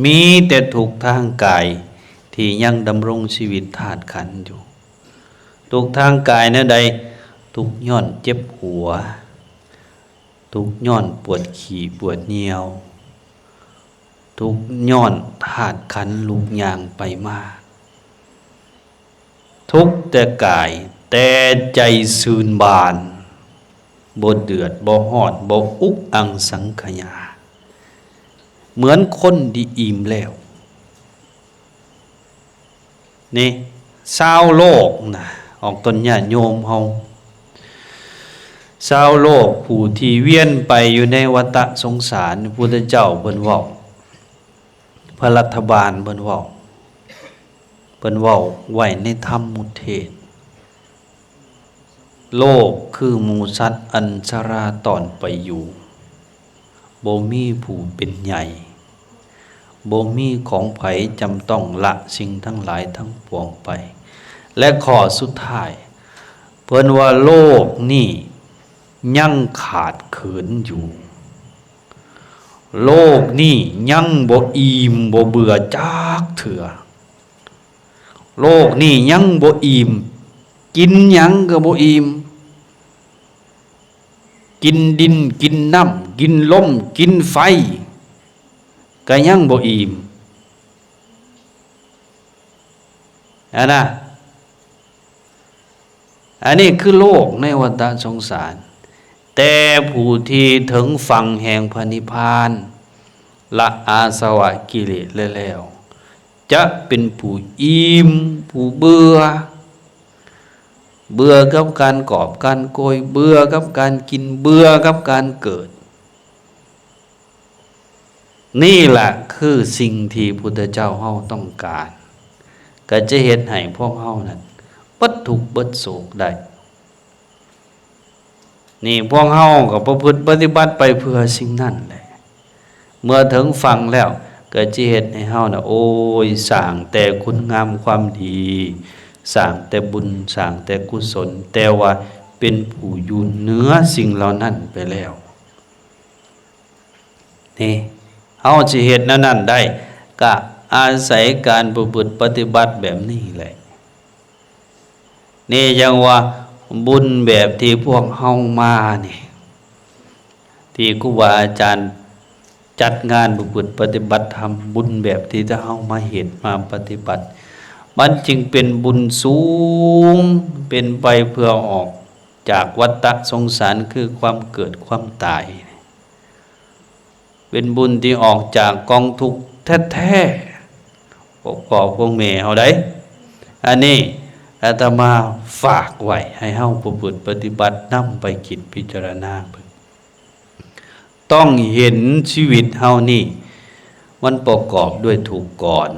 ມີແຕ່ທຸກທາງກາຍທີ່ຍັງດຳລົງຊີວິດທາດຂັນຢູ່. ທຸກທາງກາຍແນວໃດ? ທຸກຍ້ອນເຈັບຫົວ, ທຸກຍ້ອນປວດຂີ້ປວດຍ່ຽວ, ທຸກຍ້ອນທາດຂັນລຸກຍ່າງໄປມາ. ທຸກແຕ່ກາຍ, ແຕ່ໃຈຊື່ນບານ, ບໍ່ເດືອດ, ບໍ່ຮ້ອນ, ບໍ່ອຸກອັ່ງສັງຂະຫຍາ, ເໝືອນຄົນທີ່ອີ່ມແລ້ວ. ນີ້ ຊາວໂລກນະ, ອອກຕົນຍາດໂຍມເຮົາ, ຊາວໂລກຜູ້ທີ່ວຽນໄປຢູ່ໃນວັດຕະສົງສານ, ພະພຸດທະເຈົ້າເພິ່ນເວົ້າ, ພະລັດຖະບານເພິ່ນເວົ້າ, ເພິ່ນເວົ້າໄວ້ໃນທຳມຸດເທດ, ໂລກຄືໝູສັດອັນຊະລາຕ້ອນໄປຢູ່, ບໍ່ມີຜູ້ເປັນໃຫຍ່, ບໍ່ມີຂອງໃຜຈຳຕ້ອງລະສິ່ງທັງຫຼາຍທັງປວງໄປ. ແລະ ຂໍ້ສຸດທ້າຍ, ເພິ່ນວ່າໂລກນີ້ຍັງຂາດເຂີນຢູ່. ໂລກນີ້ຍັງບໍ່ອີ່ມບໍ່ເບື່ອຈັກເທື່ອ. ໂລກນີ້ຍັງບໍ່ອີ່ມ, ກິນຫຍັງກໍບໍ່ອີ່ມ, ກິນດິນ, ກິນນ້ຳ, ກິນລົມ, ກິນໄຟ ກໍຍັງບໍ່ອີ່ມ. ອັນນະ ອັນນີ້ຄືໂລກໃນວັດຕະສົງສານ. ແຕ່ຜູ້ທີ່ເຖິງຝັ່ງແຫ່ງພະນິບພານ ລະອາສະວະກິເລດແລ້ວ ຈະເປັນຜູ້ອີ່ມ, ຜູ້ເບື່ອ, ເບື່ອກັບການກອບການໂກຍ, ເບື່ອກັບການກິນ, ເບື່ອກັບການເກີດ. ນີ້ລະຄືສິ່ງທີ່ພຸດທະເຈົ້າເຮົາຕ້ອງການ, ກໍຈະເຮັດໃຫ້ພວກເຮົານັ້ນເບິດທຸກເບິດໂສກໄດ້. ນີ້ພວກເຮົາກໍປະພຶດປະຕິບັດໄປເພື່ອສິ່ງນັ້ນແຫຼະ. ເມື່ອເຖິງຝັ່ງແລ້ວ ກໍຈະເຮັດໃຫ້ເຮົານະ ໂອ້ຍ ສ້າງແຕ່ຄຸນງາມຄວາມດີ, ສ້າງແຕ່ບຸນ, ສ້າງແຕ່ກຸສົນ, ແຕ່ວ່າເປັນຜູ້ຢູ່ເໜືອສິ່ງເຫຼົ່ານັ້ນໄປແລ້ວ. ນີ້ ເຮົາຊິເຮັດແນວນັ້ນໄດ້ ກະອາໄສການປະພຶດປະຕິບັດແບບນີ້ແຫຼະ. ນີ້ຈັ່ງວ່າບຸນແບບທີ່ພວກເຮົາມານີ້ ທີ່ຄູບາອາຈານຈັດງານປະພຶດປະຕິບັດທຳ, ບຸນແບບທີ່ເຮົາມາເຮັດມາປະຕິບັດ ມັນຈຶ່ງເປັນບຸນສູງ ເປັນໄປເພື່ອອອກຈາກວັດຕະສົງສານ ຄືຄວາມເກີດຄວາມຕາຍ. ເປັນບຸນທີ່ອອກຈາກກອງທຸກແທ້ໆ ພວກພໍ່ພວກແມ່ເຮົາໃດ໋. ອັນນີ້ອາດຕະມາຝາກໄວ້ໃຫ້ເຮົາປະພຶດປະຕິບັດ ນຳໄປຄິດພິຈາລະນາເບິ່ງ. ຕ້ອງເຫັນຊີວິດເຮົານີ້ ມັນປະກອບດ້ວຍທຸກກ່ອນ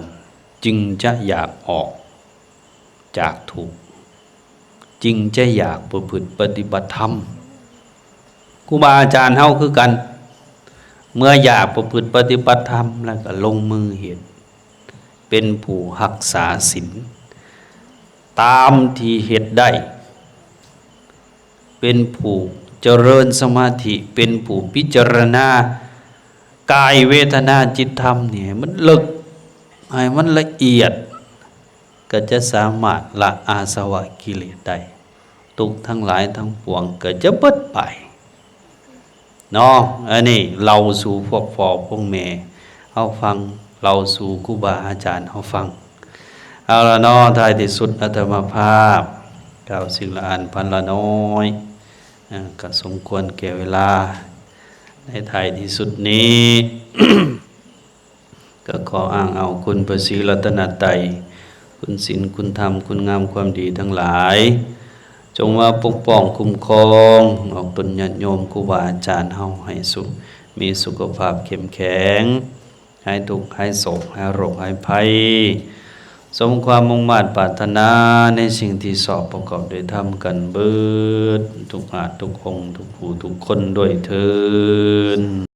ຈຶ່ງຈະຢາກອອກ ຈາກທຸກ ຈຶ່ງຈະຢາກປະພຶດປະຕິບັດທຳ. ຄູບາອາຈານເຮົາຄືກັນ ເມື່ອຢາກປະພຶດປະຕິບັດທຳ ແລ້ວກໍລົງມືເຮັດ ເປັນຜູ້ຮັກສາສິນຕາມທີ່ເຮັດໄດ້, ເປັນຜູ້ຈະເລີນສະມາທິ, ເປັນຜູ້ພິຈາລະນາກາຍເວທະນາຈິດທຳນີ້ໃຫ້ມັນເລິກ, ໃຫ້ມັນລະອຽດ, ກໍຈະສາມາດລະອາສະວະກິເລດໄດ້, ທຸກທັງຫຼາຍທັງປວງກໍຈະເບິດໄປເນາະ. ອັນນີ້ເລົ່າສູ່ພວກພໍ່ພວກແມ່ເຮົາຟັງ, ເລົ່າສູ່ຄູບາອາຈານເຮົາຟັງ. ເອົາລະເນາະ, ທ້າຍທີ່ສຸດອາດຕະມາພາບກ່າວສິ່ງລະອັນພັນລະນ້ອຍ, ເອີ ກໍສົມຄວນແກ່ເວລາ. ໃນທ້າຍທີ່ສຸດນີ້ ກໍຂໍອ້າງເອົາຄຸນພະສີລັດຕະນະໄຕ, ຄຸນສິນ, ຄຸນທຳ, ຄຸນງາມຄວາມດີທັງຫຼາຍ, ຈົ່ງມາປົກປ້ອງຄຸ້ມຄອງອອກຕົນຍາດໂຍມຄູບາອາຈານເຮົາໃຫ້ສຸ ມີສຸຂະພາບເຂັ້ມແຂງ, ຫາຍທຸກ, ຫາຍໂສກ, ຫາຍໂລກ, ຫາຍໄພ, ສົມຄວາມມຸ່ງມາດປາດຖະໜາໃນສິ່ງທີ່ຊອບປະກອບດ້ວຍທຳກັນເບິດ ທຸກອາດທຸກອົງ, ທຸກຜູ້ທຸກຄົນດ້ວຍເທີ້ນ.